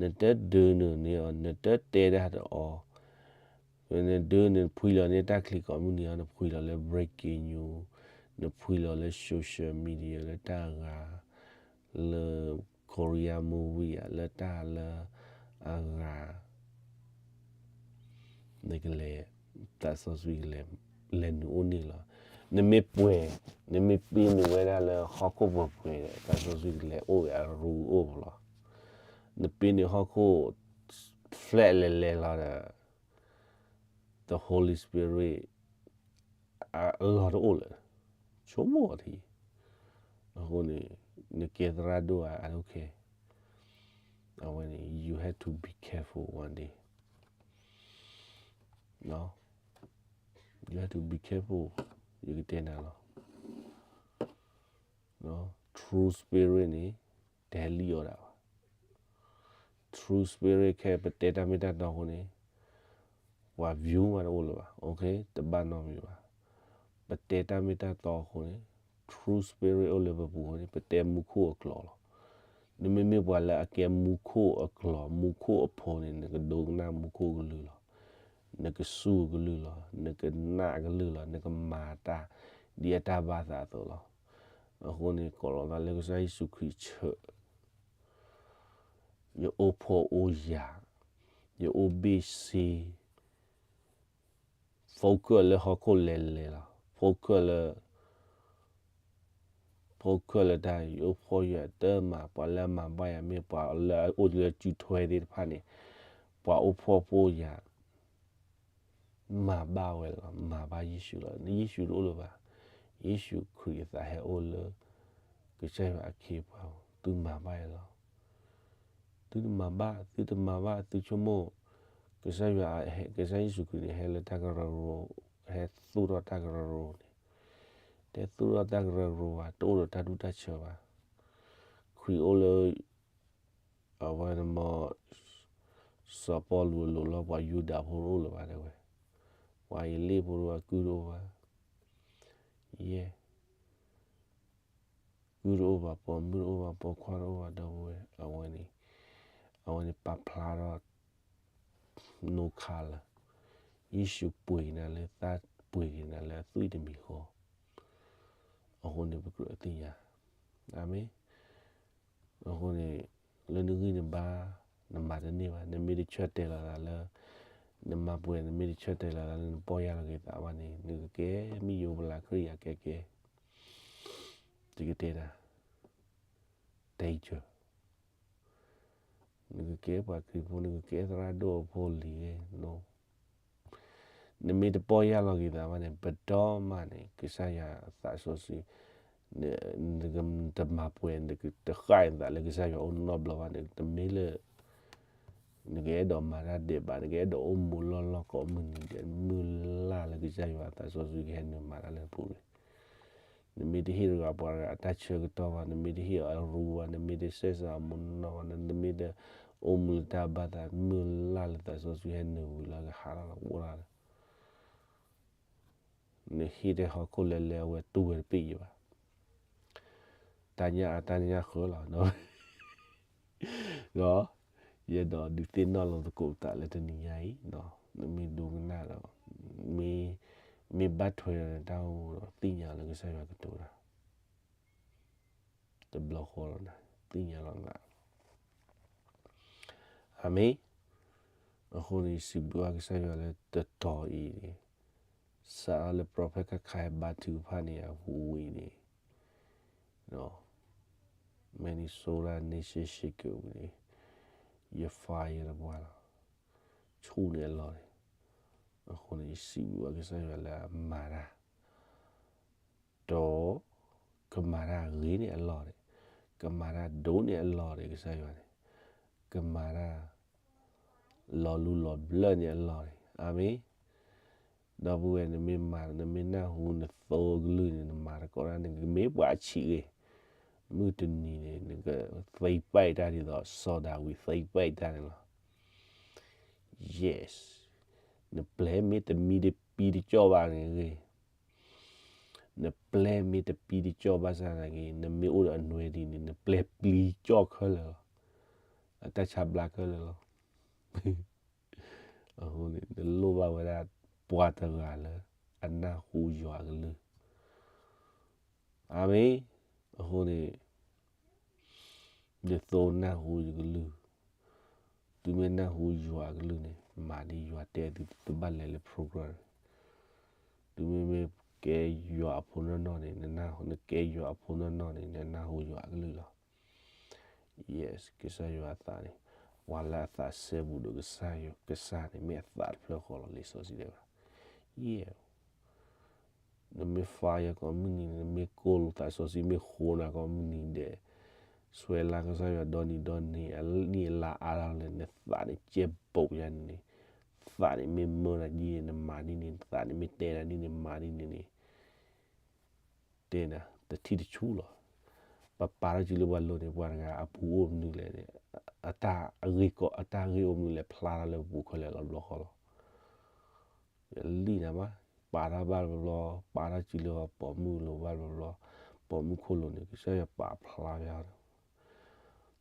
နတဒုးနုာ်န့ၢ်အီၤ, နတတဲတၢ်ဒီးအီၤ, နဒုးနဖှံလီၤန့ၢ်တၢ်ချံကိးမုၢ်နံၤအီၤ, နဖှံလီၤလၢ breaking news, နဖှံလီၤလၢ social media လၢတၢ်ဂၤ, လၢ Korea movie ဧါ, လၢတၢ်လၢအဂၤ, နကလဲၤ, သးစီဆှံကလဲၤ, လဲၤနုာ်အိၣ်န့ၣ်လီၤ. နမ့ၢ်ပှဲၤ, နမ့ၢ်ပ့ၤနုာ်ဝဲဒၣ်လၢဟီၣ်ခိၣ်ပှဲၤပှဲၤဒီး သးစီဆှံကလဲၤအိၣ်အရူအိၣ်လီၤ. နပ့ၤနုာ်ဟီၣ်ခိၣ် flat လဲၤလဲၤလီၤဒီး the Holy Spirit အလီၢ်တအိၣ်လၢၤ, ဆိကမိၣ်အီၤထံ, အဃိန့ၣ် နကဲသရၣ်ဒိၣ်ဧါ I don't care, အဝဲန့ၣ် you have to be careful one day, you have to be careful, ယကတဲနၤလီၤ. True spirit န့ၣ် တဟဲလံၣ်အီၤဒၣ်ဘၣ်. True spirit ခဲပတဲတၢ်မ့ၢ်တၢ်တီအဃိန့ၣ် ပှၤ view မးတအိၣ်လၢၤဘၣ်, တဘၣ်နီတမံၤဘၣ်. ပတဲတၢ်မ့ၢ်တၢ်တီအဃိန့ၣ် True spirit အိၣ်လၢပပူၤအဃိန့ၣ် ပတဲမူခိၣ်အကျိာ်လီၤ. နမ့မ့ၢ်ပှၤလၢအကဲမူခိၣ်အကျိာ် မူခိၣ်အဖိန့ၣ် နကဒိကနၣ်မူခိၣ်ကလုၢ်လီၤ. နကစူၢ်ကလုၢ်လီၤ, နကနၣ်ကလုၢ်လီၤ, နကမၤတၢ်ဒ်အတၢ်ဘၣ်သးအသိးလီၤ. အဃိန့ၣ် ကိးလီၤသးလၢကစၢ်ယ့ၣ်ၡူးခရံာ်ဆၢ ယအိၣ်ဖှီၣ်အိၣ်ယာ်, ယအိၣ်ဘ့ၣ်ဆ့, focus လၢဟီၣ်ခိၣ်လဲၤလဲၤလီၤ. focus လၢ, focus လၢတၢ်ယအိၣ်ဖှီၣ်ယာ်တမၤ, ပှၤလၢအမၤဘၣ်ယၤမ့ၢ်ပှၤလၢအအိၣ်လၢစုထွဲသ့ၣ်တဖၣ်န့ၣ်, ပှၤအိၣ်ဖှီၣ်ဖိယာ် မၤဘၣ်ဝဲလီၤ, မၤဘၣ်ယ့ၣ်ၡူးလီၤ. ယ့ၣ်ၡူးတအိၣ်လၢၤဘၣ်. ယ့ၣ်ၡူးခရံာ်အသးဟဲအိၣ်လၢ ကစၢ်ယွၤအခ့အပှၤ, သုမၤဘၣ်ယၤလီၤ. သုတမၤဘၣ်, သုတမၤဘၣ်, သုဆိကမိၣ်, ကစၢ်ယွၤ, ကစၢ်ယ့ၣ်ၡူးခရံာ်န့ၣ် ဟဲလၢတၢ်ကရၢကရိ, ဟဲသူၣ်ထီၣ်တၢ်ကရၢကရိန့ၣ်, တဟဲသူၣ်ထီၣ်တၢ်ကရၢကရိဘၣ်, တအိၣ်ဒီးတၢ်ဒူၣ်တၢ်ဆၢဘၣ်. ခရံာ်အိၣ်လၢ အဝဲန့ၣ်မ့ၢ် စီၤပီလူးအလိၤလီၤပှၤယူဒၤဖိတအိၣ်လၢၤဘၣ်တဲဝဲ, ပှၤအံၤလ့ၣ်ဖိတအိၣ်ဘၣ်, ကုၢ်တအိၣ်ဘၣ်, ယဲၢ်, ကုၢ်တအိၣ်ဘၣ်, ပိာ်မုၣ်တအိၣ်ဘၣ်, ပိာ်ခွါတအိၣ်ဘၣ် ဒီပုၢ်ဝဲၢ်, အဝဲန့ၣ်, အဝဲန့ၣ်ပာ်ဖျါထီၣ် နီၢ်ခါလၢာ်, ယ့ၣ်ၡူးပှ့ၤက့ၤနၤလၢသး, ပှ့ၤက့ၤနၤလၢအသွံၣ်တမံၤဃီ, အဃိန့ၣ်ပကြၢးသ့ၣ်ညါ, အၤမ့ၣ်. အဃိန့ၣ် လၢနဂံၢ်နဘါ နမၤတန့ၢ်ဘၣ်, နမ့ၢ်တဆၢတဲာ်လီၤသးလၢ နမၤပှဲၤ, နမ့ၢ်တဆၢတဲာ်လီၤသးလၢနပီၢ်ယၢ်လီၤက့ၤသးဘၣ်န့ၣ် နကကဲမ့ၢ်ယိၤပလးခရံာ်ယၤကဲကဲ, ယကတဲနၤ, danger. နကကဲပှၤခရံာ်ဖိ, နကကဲသရၣ်ဒိၣ်အဖိလံၤ, နမ့ၢ်တပီၢ်ယၢ်လီၤက့ၤသးဘၣ်န့ၣ် ပတီၢ်မးန့ၣ် ကစၢ်ယွၤသးစီဆှံ, နကတမၤပှဲၤ, နကတဃၣ်သးလၢကစၢ်ယွၤအိၣ်နီတဘျီဘၣ်န့ၣ် တမ့ၢ်လၢ နကအဲၣ်ဒိးမၤတၢ်ဒဲးဘး, နကအဲၣ်ဒိးအိၣ်မူလီၢ်လီၢ်ကိးမုၢ်နံၤဒဲး, မုၢ်လၢ်လၢကစၢ်ယွၤသးစီဆှံကဟဲနုာ်မၤတၢ်လၢနပူၤန့ၣ် နမ့ၢ်တဟ့ၣ်တဂၤပှၤတဂၤအတၢ်ဆၢကတီၢ်ဘၣ်, နမ့ၢ်တဟ့ၣ်အီၤအရူဘၣ်, နမ့ၢ်တဆဲးစးအမိၢ်နီၢ်ဘၣ်, နမ့ၢ်တအိၣ်မူလၢတၢ်ဘၣ်သး, မုၢ်လၢ်လၢသးစီဆှံဟဲနုာ်ဝံၤလီၤ ကဟးထီၣ်လီၤကအိၣ်လၢ်လၢ နဟ့ၣ်ထဲဟီၣ်ခိၣ်လဲၤလဲၤ အဝဲတူၢ်ဝဲတပ့ၢ်ယဘၣ်. တၢ်ညၣ်အတၢ်ညၣ်ဃၢလီၤ, ဒီး ယအဲၣ်ဒိးဒုးသ့ၣ်နီၣ်လီၤသကိးသးလၢတနံၤညါအံၤ, နမ့ၢ်ဒိကနၣ်ဒီး မ့ၢ်ဘၣ်ထွဲဒီးနတၢ်အိၣ်မူဒီး သ့ၣ်ညါလၢကစၢ်ယွၤကတိၤတၢ် တဘျီဃီလီၤနၤ, သ့ၣ်ညါလီၤနၤ. အၤမ့ၣ်. အဃိန့ၣ် ယစံးဘျုးဘၣ်ကစၢ်ယွၤလၢတတီၤအံၤန့ၣ် စးထီၣ်လၢ prophet ခါခါဟဲဘါထုကဖၣ်န့ၣ် အပူၤဝံၤန့ၣ် Minnesota Nation Shakeup ဝံၤန့ၣ် ယ fire တပှၢ်လီၤ. ဆူၣ်န့ၢ်အလီၢ်န့ၣ်, အဃိန့ၣ် ယစံးဘျုးဘၣ်ကစၢ်ယွၤလၢအမၤတၢ် ဒီး ကမၤတၢ်ဂ့ၤန့ၢ်အလီၢ်န့ၣ်, ကမၤတၢ်ဒိၣ်န့ၢ်အလီၢ်န့ၣ် ကစၢ်ယွၤန့ၣ်, ကမၤတၢ် လီၤလူလီၤဘျၢၣ်န့ၢ်အလီၢ်န့ၣ်, အၤမ့ၣ်. ဒီပုၢ်ဝဲၢ် နမ့ၢ်မၤ နမ့ၢ်နၢ်ဟူနသိအကလုၢ်န့ၣ် နမၤတကိးတၢ်န့ၣ် နကမ့ၢ်ပှၤအဆံးဂ့ၤ, မုၢ်တနံၤန့ၣ် နကသံပာ်တၢ်ဒ်သိးစီၤဒၤဝံးသံပာ်တၢ်န့ၣ်လီၤ. Yes, နပျဲၢ်မ့ၢ်တမံတပံတကၠီၣ်ဘၣ်န့ၣ်ဂ့ၤ, နပျဲၢ်မ့ၢ်တပံတကၠီၣ်ဘၣ်ဆၣ်သနာ်က့ နမ့ၢ်အိၣ်ဒီးအနွဲဒ်န့ၣ် နပျဲၢ်ပျံၤကၠီၣ်ခဲလၢာ်လီၤ. အတၢ်ဆါဘျါခဲလၢာ်လီၤ. အဃိန့ၣ် နလိၣ်ဘၣ်ဝဲဒၣ်ပှၤတဂၤလၢ အနၢ်ဟူယွၤအကလုၢ်. အၤမ့ၣ်. အဃိန့ၣ် ဒ်သိးနၢ်ဟူယကလုၢ်, သုမ့ၢ်နၢ်ဟူယွၤအကလုၢ်န့ၣ် မၤဒ်ယွၤတဲသုတဘၣ်လဲၤလၢ program န့ၣ်, သုမ့မ့ၢ်ကဲယွၤအဖိနီၢ်နီၢ်န့ၣ် နနၢ်ဟူ နကဲယွၤအဖိနီၢ်နီၢ်န့ၣ် နနၢ်ဟူယွၤအကလုၢ်လီၤ. Yes, ကစၢ်ယွၤအသးန့ၣ်, ပှၤလၢအသးစဲဘူးဒီးကစၢ်ယွၤ, ကစၢ်န့ၣ် မ့ၢ်အသးတဖျၢၣ်ဃီလီၤ လံာ်စီဆှံတဲဝဲဒၣ်. Yeah. နမ့ၢ် fire ကိးမုၢ်နံၤန့ၣ် နမ့ၢ်ကိၢ်လိာ်သးစီဆှံ မ့ၢ်ဃိနၤကိးမုၢ်နံၤဒဲး, ဆွဲလၢကစၢ်ယွၤဒီနံၤဒီနံၤ အနံၣ်အလါအါထီၣ်လၢ နသးန့ၣ်ကဲပိာ်ယါန့ၣ်န့ၣ်, သးန့ၣ်မ့ၢ်မၢနၤဒ်န့ၣ် နမၤဒ်န့ၣ်, သးန့ၣ်မ့ၢ်တဲနၤဒ်န့ၣ် မၤဒ်န့ၣ်န့ၣ် တဲနၤ တထံၣ်တဆူၣ်လီၤ. ပပာ်ထီၣ်စုလၢပှၤလိၤန့ၣ် ပှၤတဂၤအပူၤအိၣ်မနုၤလဲၣ်န့ၣ်, အတၢ်အဂ့ၢ်ကီ, အတၢ်ဂ့ၢ်အိၣ်မနုၤလဲၣ် ဖျါထီၣ်လၢပပူၤခဲလၢာ်လီၤ ဘျီဃီလီၤ. ယလံၣ်နၤမး, ပာ်ထီၣ်ဘၣ်တဘျီ, ပာ်ထီၣ်စုလၢပိာ်မုၣ်လိၤဘၣ်တဘျီ, ပိာ်မုၣ်ခိၣ်လိၤန့ၣ် ကစၢ်ယွၤပာ်ဖျါဝဲအီၤ,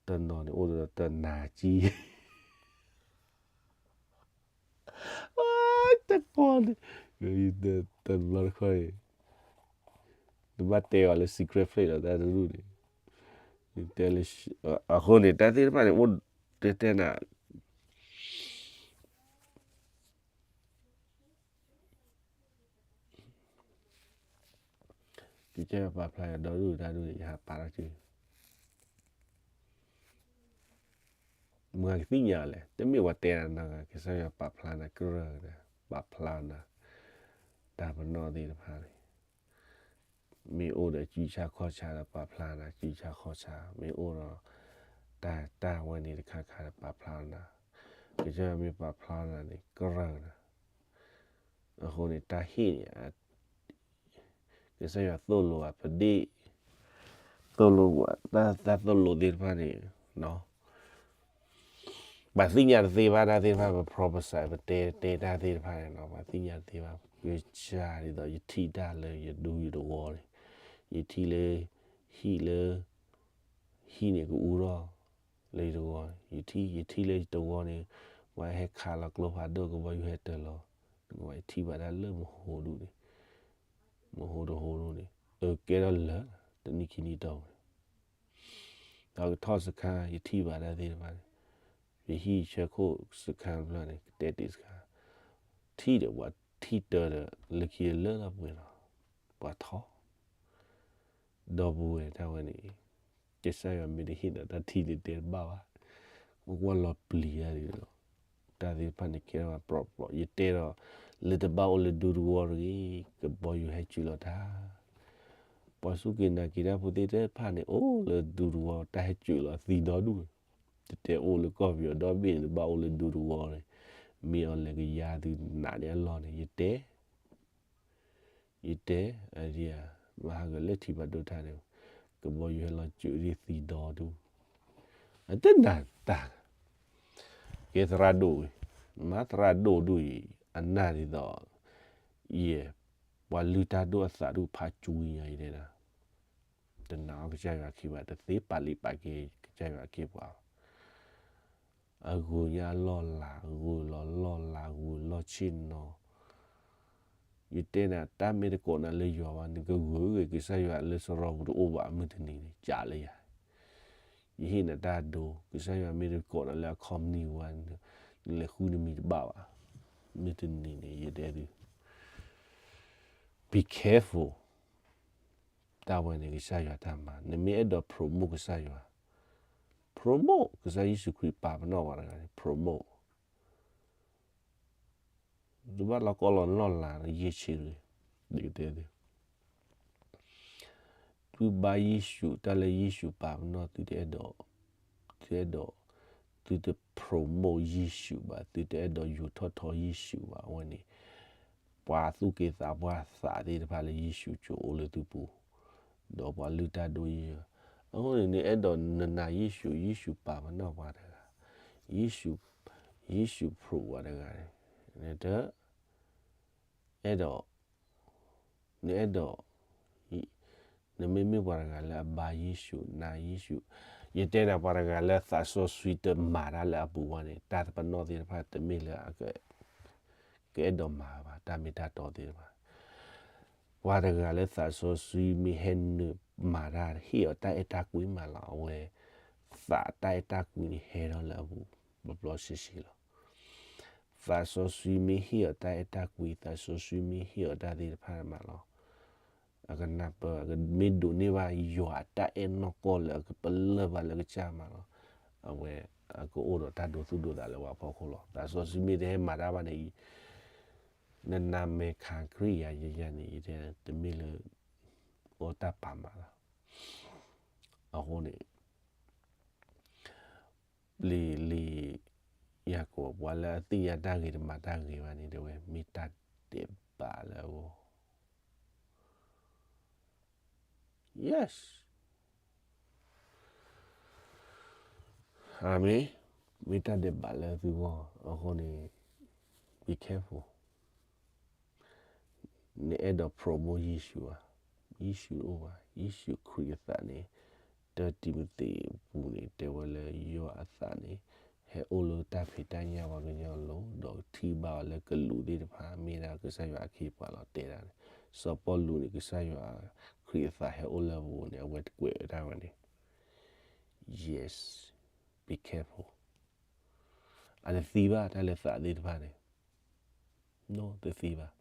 တနီၤန့ၣ်အိၣ်ဒီးတနၤကံ တကီၢ်န့ၣ်, တဘျီတခီၣ်န့ၣ်, နဘၣ်တဲအီၤလၢ secret place လီၤ တၢ်တဒူၣ်န့ၣ်, နတဲလၢ, အဃိန့ၣ် တၢ်သ့ၣ်တဖၣ်န့ၣ် အိၣ်တဲတဲနၤ ကစၢ်ယွၤပာ်ဖျါယၤဒီဒူၣ်တၢ်ဒူၣ်န့ၣ် ယဟးပာ်ထီၣ်က့ၤ မ့ၢ်ကသ့ၣ်ညါလဲၣ်, တမ့ၢ်ပှၤတဲနၤနီၤ, ကစၢ်ယွၤပာ်ဖျါနၤကရၢၢ်နၤ, ပာ်ဖျါနၤ, တၢ်ပနီၣ်သ့ၣ်တဖၣ်န့ၣ်, မ့ၢ်အိၣ်ဒီးစုဆါခီၣ်ဆါဒီးပာ်ဖျါနၤ, စုဆါခီၣ်ဆါ, မ့ၢ်အိၣ်ဒီး တၢ်တၢ်ဝဲန့ၣ်တခါခါဒီးပာ်ဖျါနၤ, ကစၢ်ယွၤမ့ၢ်ပာ်ဖျါနၤန့ၣ် ကရၢၢ်နၤ, အဃိန့ၣ် တၢ်ဟ့ၣ်န့ၣ် ကစၢ်ယွၤသိၣ်လိဘၣ်ပဒ့ၣ်, သိၣ်လိဘၣ်တၢ်သိၣ်လိသ့ၣ်တဖၣ်န့ၣ်, ပှၤသ့ၣ်ညါတသ့ဘၣ်တၢ်သ့ၣ်တဖၣ် ပ prophesy ပတဲတဲတၢ်သ့ၣ်တဖၣ်န့ၣ်နီၤ, ပှၤသ့ၣ်ညါတသ့ဘၣ်, ကစၢ်ဒ်သိးယထံၣ်တၢ်လၢယဒူယတဝီန့ၣ်, ယထံၣ်လၢ ဟံၣ်လၢ ဟံၣ်န့ၣ်ကအူထီၣ် လၢယတဝီ, ယထံၣ် ယထံၣ်လၢယတဝီန့ၣ်, ပှၤဟဲခးလီၤကျိဖးဒိၣ် ကဘီယူၤဟဲတၢၤလီၤ, ယထံၣ်ဘၣ်တၢ်လၢမဟိဒူၣ်န့ၣ်, မဟိတဟိဒူၣ်န့ၣ်, အကဲထီၣ်လၢာ် တနံၣ်ခံနံၣ်တီၢ်ပူၤန့ၣ်, ဒီးကထီၣ်စခါ ယထံၣ်ဘၣ်တၢ်သ့ၣ်တဖၣ်န့ၣ်, ယဟံၣ်ဆၢခိၣ်စခါတဖျၢၣ်န့ၣ် ကတဲတ့ၢ်စခါ, ထံၣ်ဒီးပှၤထံၣ်တၢ်ဒီး လၢခံလၢလီၤပှဲၤလီၤ, ပှၤထီၣ် ဒီပုၢ်ဝဲၢ်တၢ်ဝဲန့ၣ်, ကစၢ်ယွၤမ့ၢ်တဟ့ၣ်ဒီးတၢ်ထံၣ်န့ၣ်တဲတဘၣ်ဘၣ်, ကွၢ်လီၤပျံၤတၢ်ဒ်န့ၣ်လီၤ, တၢ်သ့ၣ်တဖၣ်န့ၣ်ကဲထီၣ်ပျီပျီ, ယတဲဒီး လၢတဘၣ်အိၣ်လၢဒူတဝီတဂ့ၤ, ကဘီယူၤဟဲစၢၤလီၤတၢ်, ပှၤစူၢ်က့ၤနာ်က့ၤတၢ်ဖိသ့ၣ်တဖၣ်န့ၣ် အိၣ်လၢဒူတဝီ တၢ်ဟဲစၢၤလီၤသံဒီဒူၣ်, တတဲအိၣ်လၢကီၢ်ပယီၤဒီဘ့ၣ်န့ၣ် တဘၣ်အိၣ်လၢဒူတဝီန့ၣ်, မ့ၢ်အီၤလဲၤကယၤသုနးန့ၢ်အလီၢ်န့ၣ် ယတဲ ယတဲ, အဒံးဧါ, မဟါကလၢထံၣ်ဘၣ်ဒိၣ်တၢ်န့ၣ်, ကဘီယူၤဟဲလီၤစၢၤဒ်သံဒီဒူၣ်, အတနၢ်တၢ်, ကဲသရၣ်ဒိၣ်ဝံၤ, မ့ၢ်သရၣ်ဒိၣ်ဒူၣ်အံၤ အနၢ်ဒ်သိး, ယဲၢ်, ပှၤလုၢ်တၢ်ဒိၣ်အသးဒူၣ်ဖးကၠူအံၤညါအံၤတဲဒၣ်, တနာ်အီၤကစၢ်ယွၤခံဘၣ် တသ့ပာ်လံာ်ပာ်က့ၤကစၢ်ယွၤအခ့အပှၤဘၣ် အဂုၤညါအလီၢ်လၤ ဂုၤလီၤလီၢ်လၤ ဂုၤလီၢ်ဆ့ၣ်နီၤ, ယတဲနၤ တၢ်မ့ၢ်တကိးနၤလၢယွၤဘၣ် နကဂုၤဂ့ၤကစၢ်ယွၤလၢစရီပူၤတအိၣ်ဘၣ် မုၢ်တနံၤန့ၣ် ကးလၢယၤ, ယဟ့ၣ်နၤတၢ်ဒိ ကစၢ်ယွၤမ့ၢ်တကိးနၤလၢအခီပနံၣ်ဝဲ နလဲၤဃုနမံၤတဘၣ်ဘၣ်, မုၢ်တနံၤန့ၣ် ယတဲသု be careful တၢ်ဝဲန့ၣ် ကစၢ်ယွၤတၢ်မၤ နမ့ၢ်အဲၣ်ဒိး promote ကစၢ်ယွၤ, promote ကစၢ်ယ့ၣ်ၡူးခရံာ်ပာ်ပနီၣ်ပှၤတဂၤန့ၣ် promote တဘၣ်လီၤကီလီၤလီၢ်လၤ ယဲၢ်ဆံရံၣ်, ဒ်ကတဲသု, သုဘါယ့ၣ်ၡူး တၢ်လၢယ့ၣ်ၡူးပာ်ပနီၣ် သုတအဲၣ်ဒိး, သုတအဲၣ်ဒိး, သုတ promote ယ့ၣ်ၡူးဘၣ်, သုတအဲၣ်ဒိးယူၤထီၣ်ထီယ့ၣ်ၡူးဘၣ် အဝဲန့ၣ် ပှၤသူၣ်က့သးပှၢ်သးသ့ၣ်တဖၣ်လၢယ့ၣ်ၡူးကၠိအိၣ်လၢသုပူၤ, ဒီးပှၤလုၢ်တၢ်ဒိၣ်ယံၤ, အဃိန့ၣ် နအဲၣ်ဒိးနနာ်ယ့ၣ်ၡူး ယ့ၣ်ၡူးပာ်ပနီၣ်ပှၤတဂၤ, ယ့ၣ်ၡူး, ယ့ၣ်ၡူး promote ပှၤတဂၤန့ၣ်, နတ အဲၣ်ဒိး, နအဲၣ်ဒိး, နမ့မ့ၢ်ပှၤတဂၤလၢအဘါယ့ၣ်ၡူး နာ်ယ့ၣ်ၡူး, ယတဲနၤပှၤတဂၤလၢသးစီဆှံတမၤတၢ်လၢအပူၤဝဲန့ၣ် တၢ်ပနီၣ်သ့ၣ်တဖၣ်တမ့ၢ်လၢအက, ကအဲၣ်ဒိးမၤဘၣ် တၢ်မ့ၢ်တၢ်တီသ့ၣ်တဖၣ်, ပှၤတဂၤလၢသးစီဆှံမ့ၢ်ဟဲနုာ်မၤတၢ် ဟ့ၣ်အီၤတၢ်အဲၣ်တၢ်ကွံမးလီၤ အဝဲ, သးတၢ်အဲၣ်တၢ်ကွံန့ၣ်ဟဲထီၣ်လၢအပူၤ, ပျီပျီဆှဲဆှဲလီၤ. သးစီဆှံမ့ၢ်ဟ့ၣ်အီၤတၢ်အဲၣ်တၢ်ကွံ, သးစီဆှံမ့ၢ်ဟ့ၣ်အီၤတၢ်သ့ၣ်တဖၣ်မးလီၤ. အကနၢ်ပၢၢ် မ့ၢ်ဒိးန့ၢ်ဘၣ်ယွၤအတၢ်အဲၣ်နီၢ်ကီၢ်လၢအကပလၢၢ်ဘၣ်လၢကစၢ်မးလီၤ. အဝဲအကအိၣ်ဒီးတၢ်ဒိသူၣ်ဒိသးလၢပှၤဖီခိၣ်လီၤ. သးစီဆှံမ့ၢ်တဟဲမၤတၢ်ဘၣ်န့ၣ် နနမ့ၢ်ခးခရံာ်ယၤယဲယၤန့ၣ် ယတဲတမ့ၢ်လၢ အီတၢ်ပာ်မးလီၤ. အဃိန့ၣ် လံာ် လံာ်ယၤကိာ် ပှၤလၢအသ့ၣ်ညါတၢ်ဂ့ၤတမၤတၢ်ဂ့ၤဘၣ်န့ၣ် တဲဝဲ မ့ၢ်တၢ်ဒဲးဘးလၢအဂီၢ် Yes. အၤမ့ၣ်, မ့ၢ်တၢ်ဒဲးဘးလၢသုဂီၢ် အဃိန့ၣ် be careful. နအဲၣ်ဒိး promote ယ့ၣ်ၡူးဧါ, ယ့ၣ်ၡူးတအိၣ်ဘၣ်, ယ့ၣ်ၡူးခရံာ်အသးန့ၣ် တၢတံၤမသ့းအပူၤန့ၣ် တဲဝဲလၢယွၤအသးန့ၣ် ဟဲအိၣ်လၢတၢ်ဖံးတၢ်ညၣ်ပှၤကညီအလိၤ ဒီးထံၣ်ဘၣ်အီၤလၢကလူးသ့ၣ်တဖၣ် မ့ၢ်ဒၣ်ကစၢ်ယွၤအခ့အပှၤလီၤ တဲဒၣ်န့ၣ်, စီၤပီလူးန့ၣ် ကစၢ်ယွၤခရံာ်အသးဟဲအိၣ်လၢအပူၤန့ၣ် အဝဲတကွဲးဝဲဒၣ်ဝဲန့ၣ် Yes, be careful. အတသံဘၣ် တၢ်လၢသးသ့ၣ်တဖၣ်န့ၣ် No, တသံဘၣ်.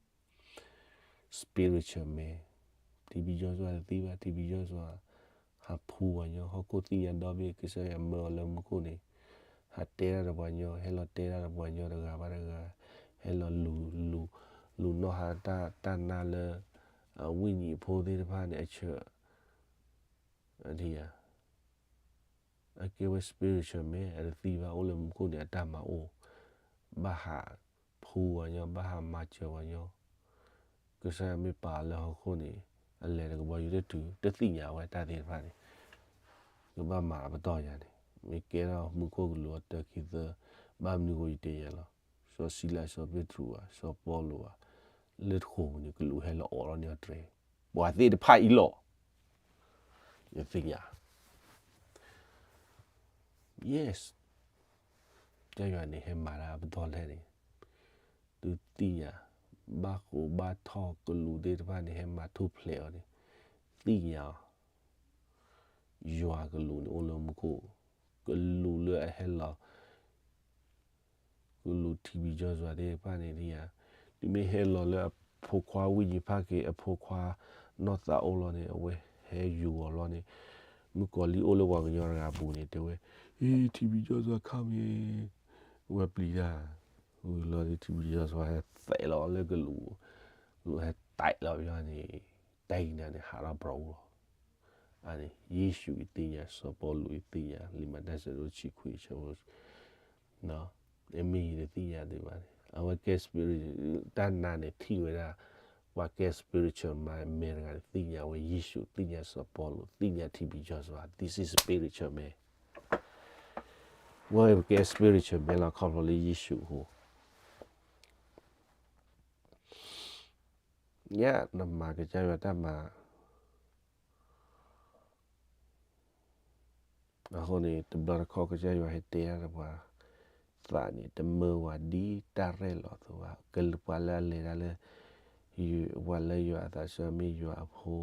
Spiritual man, ထံဘံယီၤစွာတသံဘၣ်, ထံဘံယီၤစွာ ဟးဖှူပှၤညီ, ဟီၣ်ခိၣ်သ့ၣ်ညါဒီဘ့ၣ် ကစၢ်ယွၤမၢအီၤလၢမူခိၣ်န့ၣ် ဟးတဲတၢ်ဒီးပှၤညီ, ဟဲလီၤတဲတၢ်ဒီးပှၤညီတဂၤဘၣ်တဂၤ, ဟဲလီၤလူၤ လူၤနီၣ်ဟးတၢ် တၢ်နါလၢ အဝိညာဉ်ဖိသ့ၣ်တဖၣ်န့ၣ် အဆၢ အထံဧါ အကဲဝဲ spiritual man အတသံဘၣ် အိၣ်လၢမူခိၣ်န့ၣ် အတၢ်မၤအိၣ် ဘၣ်ဟးဖှူပှၤညီ ဘၣ်ဟးမၤစၢၤပှၤညီ, ကစၢ်ယွၤမ့ၢ်ပာ်အီၤလၢဟီၣ်ခိၣ်န့ၣ် အလဲၤတကဘီယူၤတတုၤ တသ့ၣ်ညါဝဲတၢ်သ့ၣ်တဖၣ်န့ၣ် ကဘၣ်မၤအပတီၢ်ယၤန့ၣ် မ့ၢ်ကဲထီၣ်မူခိၣ်ကလူးအတၢခံသၢ ဘၣ်မနုၤဃိယတဲယၤလီၤ စီၤစံလၤ စီၤပ့းတရူးဧါ စီၤပီလူးဧါ လၢတဃိာ်ပူၤန့ၣ် ကလူးဟဲလီၤအိးထီၣ်န့ၢ်အီၤတြဲၤ ပှၤသ့ၣ်တဖၣ်အံၤလီၤ ယသ့ၣ်ညါ Yes, ကစၢ်ယွၤန့ၣ် ဟဲမၤတၢ်အပတီၢ်လဲၣ်န့ၣ် သုသ့ၣ်ညါ ဘၣ်ဃိးဘၣ်ထီၣ်ကလူးသ့ၣ်တဖၣ်န့ၣ် ဟဲမၤထူၣ်ဖျဲးအီၤန့ၣ် သ့ၣ်ညါအီၤ ယွၤကလူးန့ၣ် အိၣ်လၢမူခိၣ် ကလူးလၢအဟဲလီၤ ကလူးထံဘံယီၤစွာသ့ၣ်တဖၣ်န့ၣ် ဒ်ယၤ ဒ်မ့ၢ်ဟဲလီၤလၢအဖိခွါဝိညာဉ်ဖးက့ၤ အဖိခွါနီၢ်သးအိၣ်လီၤန့ၣ် အဝဲဟဲယူၤအီၤလီၤန့ၣ် မုၣ်ကီၤလံၢ်အိၣ်လၢပှၤကညီတဂၤအပူၤန့ၣ် တဲဝဲ ဟ့ ထံဘံယီၤစွာ come ဝဲပျံၤတၢ် ဝံၤလီၤဒီး ထံဘံယီၤစွာ ဟဲသဲးလီၤလၢကလူး လူးဟဲတဲာ်လီၤပယီၤန့ၣ် တဲနၤန့ၣ် ဟးထီၣ်ဘြီအူလီၤ အန့ၣ် ယ့ၣ်ၡူးအံၤသ့ၣ်ညါ စီၤပီလူးအံၤသ့ၣ်ညါ လံာ်မၤတၢ်ဆၢဒိၣ်တဆံခွံဆၢဖိ အမ့ၢ်ယတသ့ၣ်ညါဒံးဘၣ်န့ၣ် အဝဲကဲ spirit တၢ်နါန့ၣ်ထံၣ်ဝဲဒၣ် ပှၤကဲ spiritual man တဂၤန့ၣ် သ့ၣ်ညါဝဲယ့ၣ်ၡူး သ့ၣ်ညါစီၤပီလူး သ့ၣ်ညါထံဘံယီၤစွာ this is spiritual man ဝဲပကဲ spiritual man လီၤ ခီဖျိလၢယ့ၣ်ၡူးအဃိ ယဲ နမၤကစၢ်ယွၤတၢ်မၤ အဃိန့ၣ် တဘျီတခီၣ်ကစၢ်ယွၤဟဲတဲတၢ်ဒီးပှၤ သးန့ၣ် တမၢဝဲဒ်တၢ်ရဲၣ်လီၤအသိးဘၣ် ကပှၤလၢအလဲၤတၢ်လၢ ပှၤလၢယွၤအသးစၢ်မ့ၢ်ယွၤအဖိ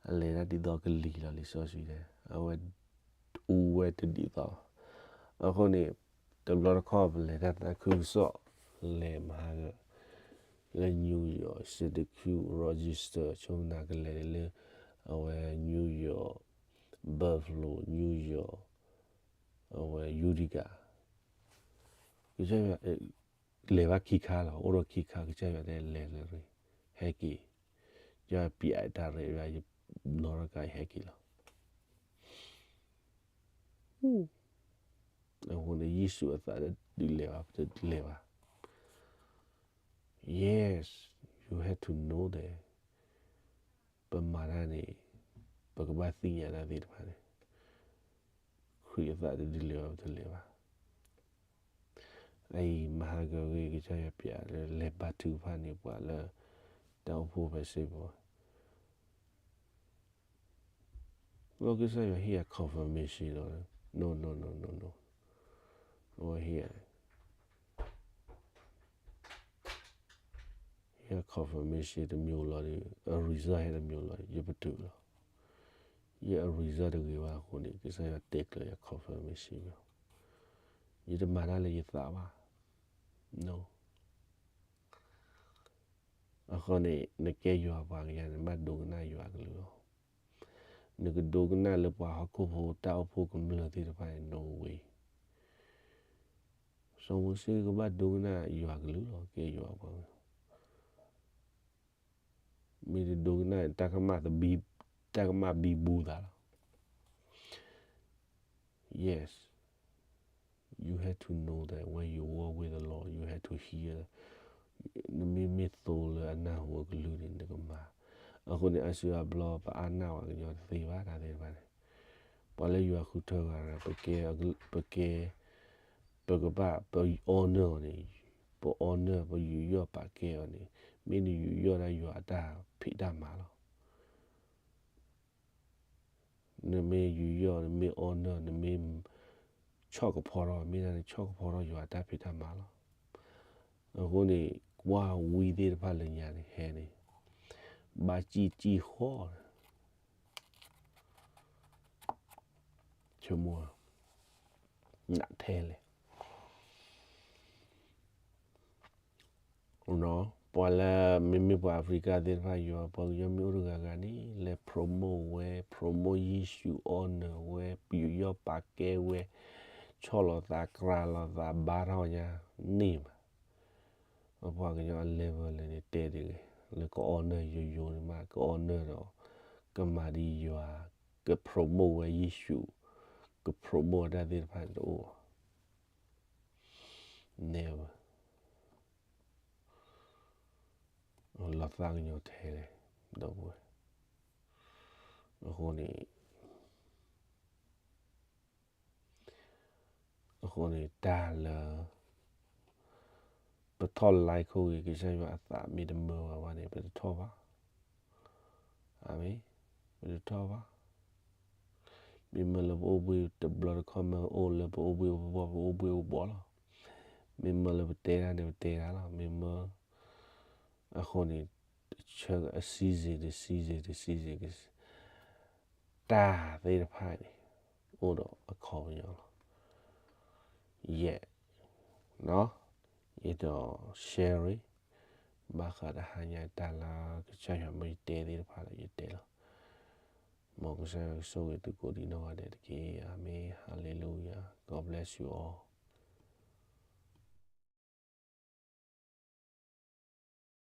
အလဲၤတၢ်ဒ်သိးကလံၤလီၤ လံာ်စီဆှံတဲ အဝဲ အူဝဲတဒ်သိး အဃိန့ၣ် တဘျီတခီၣ်ပလဲၤတၢ်သးခုကစီၣ် လဲၤမၤဟးဂီၤ လၢ New York Syracuse Rochester ဆိကမိၣ်နၤကလဲၤလၢ အဝဲ New York Buffalo New York အဝဲ Utica ကစၢ်ယွၤ လဲၤဘၣ်ခံခါလီၤ အိၣ်ဒီးခံခါ ကစၢ်ယွၤတဲလဲၤလၢရ့ၣ် ဟဲက့ၤ ကစၢ်ယွၤပျဲတၢ်ရဲၣ် ယနီၢ်တကါအံၤဟဲက့ၤလီၤ အဃိန့ၣ် ယ့ၣ်ၡူးအသးဒ်လဲၣ်ဘၣ် ပတလဲၤဘၣ် Yes, you have to know that ပမၤတၢ်န့ၣ် ပကဘၣ်သ့ၣ်ညါတၢ်သ့ၣ်တဖၣ်န့ၣ် ခရံာ်အသးဒ်လဲၣ်ဘၣ် ပတလဲၤဘၣ် အံၤမၤဟးဂီၤဂ့ၤ ကစၢ်ယွၤပျဲလၢလဲၤဘါထုကဖၣ်န့ၢ်ပှၤလၢ တၢ်အိၣ်ဖှိၣ်ဖဲစ့ၢ်ကီး လီၤကစၢ်ယွၤဟ့ၣ်ယၤ confirmation လီၤ no no no no no အဝဲဟ့ၣ်ယၤ ဟ့ၣ်ယၤ confirmation တမျိုးလီၤဒီး အ result ဟဲတမျိုးလီၤ ယပတုာ်လီၤ ယအ result တဂ့ၤဘၣ်အဃိန့ၣ် ကစၢ်ယွၤတဲကျၢၤယၤ confirmation လီၤ ယတမၤတၢ်လၢယသးဘၣ် no အဃိန့ၣ် နကဲယွၤပှၤကညီန့ၣ် ဘၣ်ဒိကနၣ်ယွၤအကလုၢ်လီၤ. နကဒိကနၣ်လၢပှၤဟီၣ်ခိၣ်ဖိတၢ်အိၣ်ဖှိၣ်ကမျၢၢ်သ့ၣ်တဖၣ်န့ၣ် no way. စီၤမိၤၡ့ကဘၣ်ဒိကနၣ်ယွၤကလုၢ်လီၤ ကဲယွၤပှၤကညီ. မ့ၢ်တဒိကနၣ် တၢ်ကမၣ်သဘံ တၢ်ကမၣ်ဘံဘူသးလီၤ. Yes, you have to know that when you walk with the Lord, you have to hear. နမ့မ့ၢ်သိလၢအနၢ်ဟူအကလုၢ်န့ၣ် နကမၤ. အဃိန့ၣ် အါစုအါဘျီ ပအါနၢ်ပှၤကညီတသ့ဘၣ် တၢ်သ့ၣ်တဖၣ်န့ၣ်. ပှၤလၢယွၤဃုထၢဂၤ ပကဲ ပကဲ ပကဘၣ် ပ honor အီၤန့ၣ်, ပ honor ပယူးယီၣ်ပာ်ကဲအီၤန့ၣ်, မ့ၢ်နယူးယီၣ်ဒၣ်ယွၤအတၢ်ဖံးတၢ်မၤလီၤ. နမ့ၢ်ယူးယီၣ် နမ့ၢ် honor နမ့ၢ် ဆီၣ်ကဖီထီၣ် မ့ၢ်ဒၣ်နဆီၣ်ကဖီထီၣ်ယွၤအတၢ်ဖံးတၢ်မၤလီၤ. အဃိန့ၣ် ကွၢ်ဝံသ့ၣ်တဖၣ်လၢညါန့ၣ် ဟဲန့ၣ် ဘၣ်စံၣ်စံၣ်ဃီ ဆိကမိၣ် နးထဲလဲၣ်. ပှၤလၢ မ့မ့ၢ်ပှၤအဖရံကၣ်သ့ၣ်တဖၣ် ယွၤပှၤကညီမ့ၢ်အိၣ်တဂၤဂၤန့ၣ် လဲၤ promote ဝဲ promote ယ့ၣ်ၡူး honor ဝဲ ယူးယီၣ်ပာ်ကဲဝဲ ဆီၣ်လီၤသး ကြၢးလီၤသး ဘါထီၣ်ညါန့ၣ်မး. ပပှၤကညီအ level လဲၣ်န့ၣ်တဲတဂ့ၤ လၢက honor ယိယိန့ၣ်မး က honor ဒီး ကမၤဒ်ယွၤ က promote ဝဲယ့ၣ်ၡူး က promote တၢ်သ့ၣ်တဖၣ်န့ၣ်တအိၣ်ဘၣ်. Never. လီၤသးကညီထဲလဲၣ် ဒီပုၢ်ဝဲၢ်. အဃိန့ၣ် အဃိန့ၣ် တၢ်လၢ ပထီၣ် like ခိၣ်ဂ့ၤ ကစၢ်ယွၤအသးမ့ၢ်တမၢဘၣ်ဘၣ်န့ၣ် ပတထီၣ်ဘၣ်. အၤမ့ၣ်. ပတထီၣ်ဘၣ်. မ့မ့ၢ်လၢပအိၣ်ဘှံးတဘျီတခီၣ်မ့ၢ်အိၣ်လၢပအိၣ်ဘှံးအိၣ်ဘှီၣ် ပအိၣ်ဘှံးအိၣ်ဘှီၣ်လီၤ. မ့မ့ၢ်လၢပတဲတၢ်န့ၣ် ပတဲတၢ်လီၤ. မ့မ့ၢ် အဃိန့ၣ် တဆၢ အ season တ season တ season တၢ်သ့ၣ်တဖၣ်န့ၣ် အိၣ်ဒီးအခီပညီလီၤ. ယဲၢ် ယအဲၣ်ဒိး share ဘၣ်ဃးဒီးဟါညါတၢ်လၢကစၢ်ယွၤမ့ၢ်ယတဲသ့ၣ်တဖၣ်လၢယတဲလီၤ. မ်ကစၢ်ယွၤကဆိၣ်ဂ့ၤသုကိးဒံးနီၢ်ဂၤဒဲးတက့ၢ်. အၤမ့ၣ်. Hallelujah. God bless you all.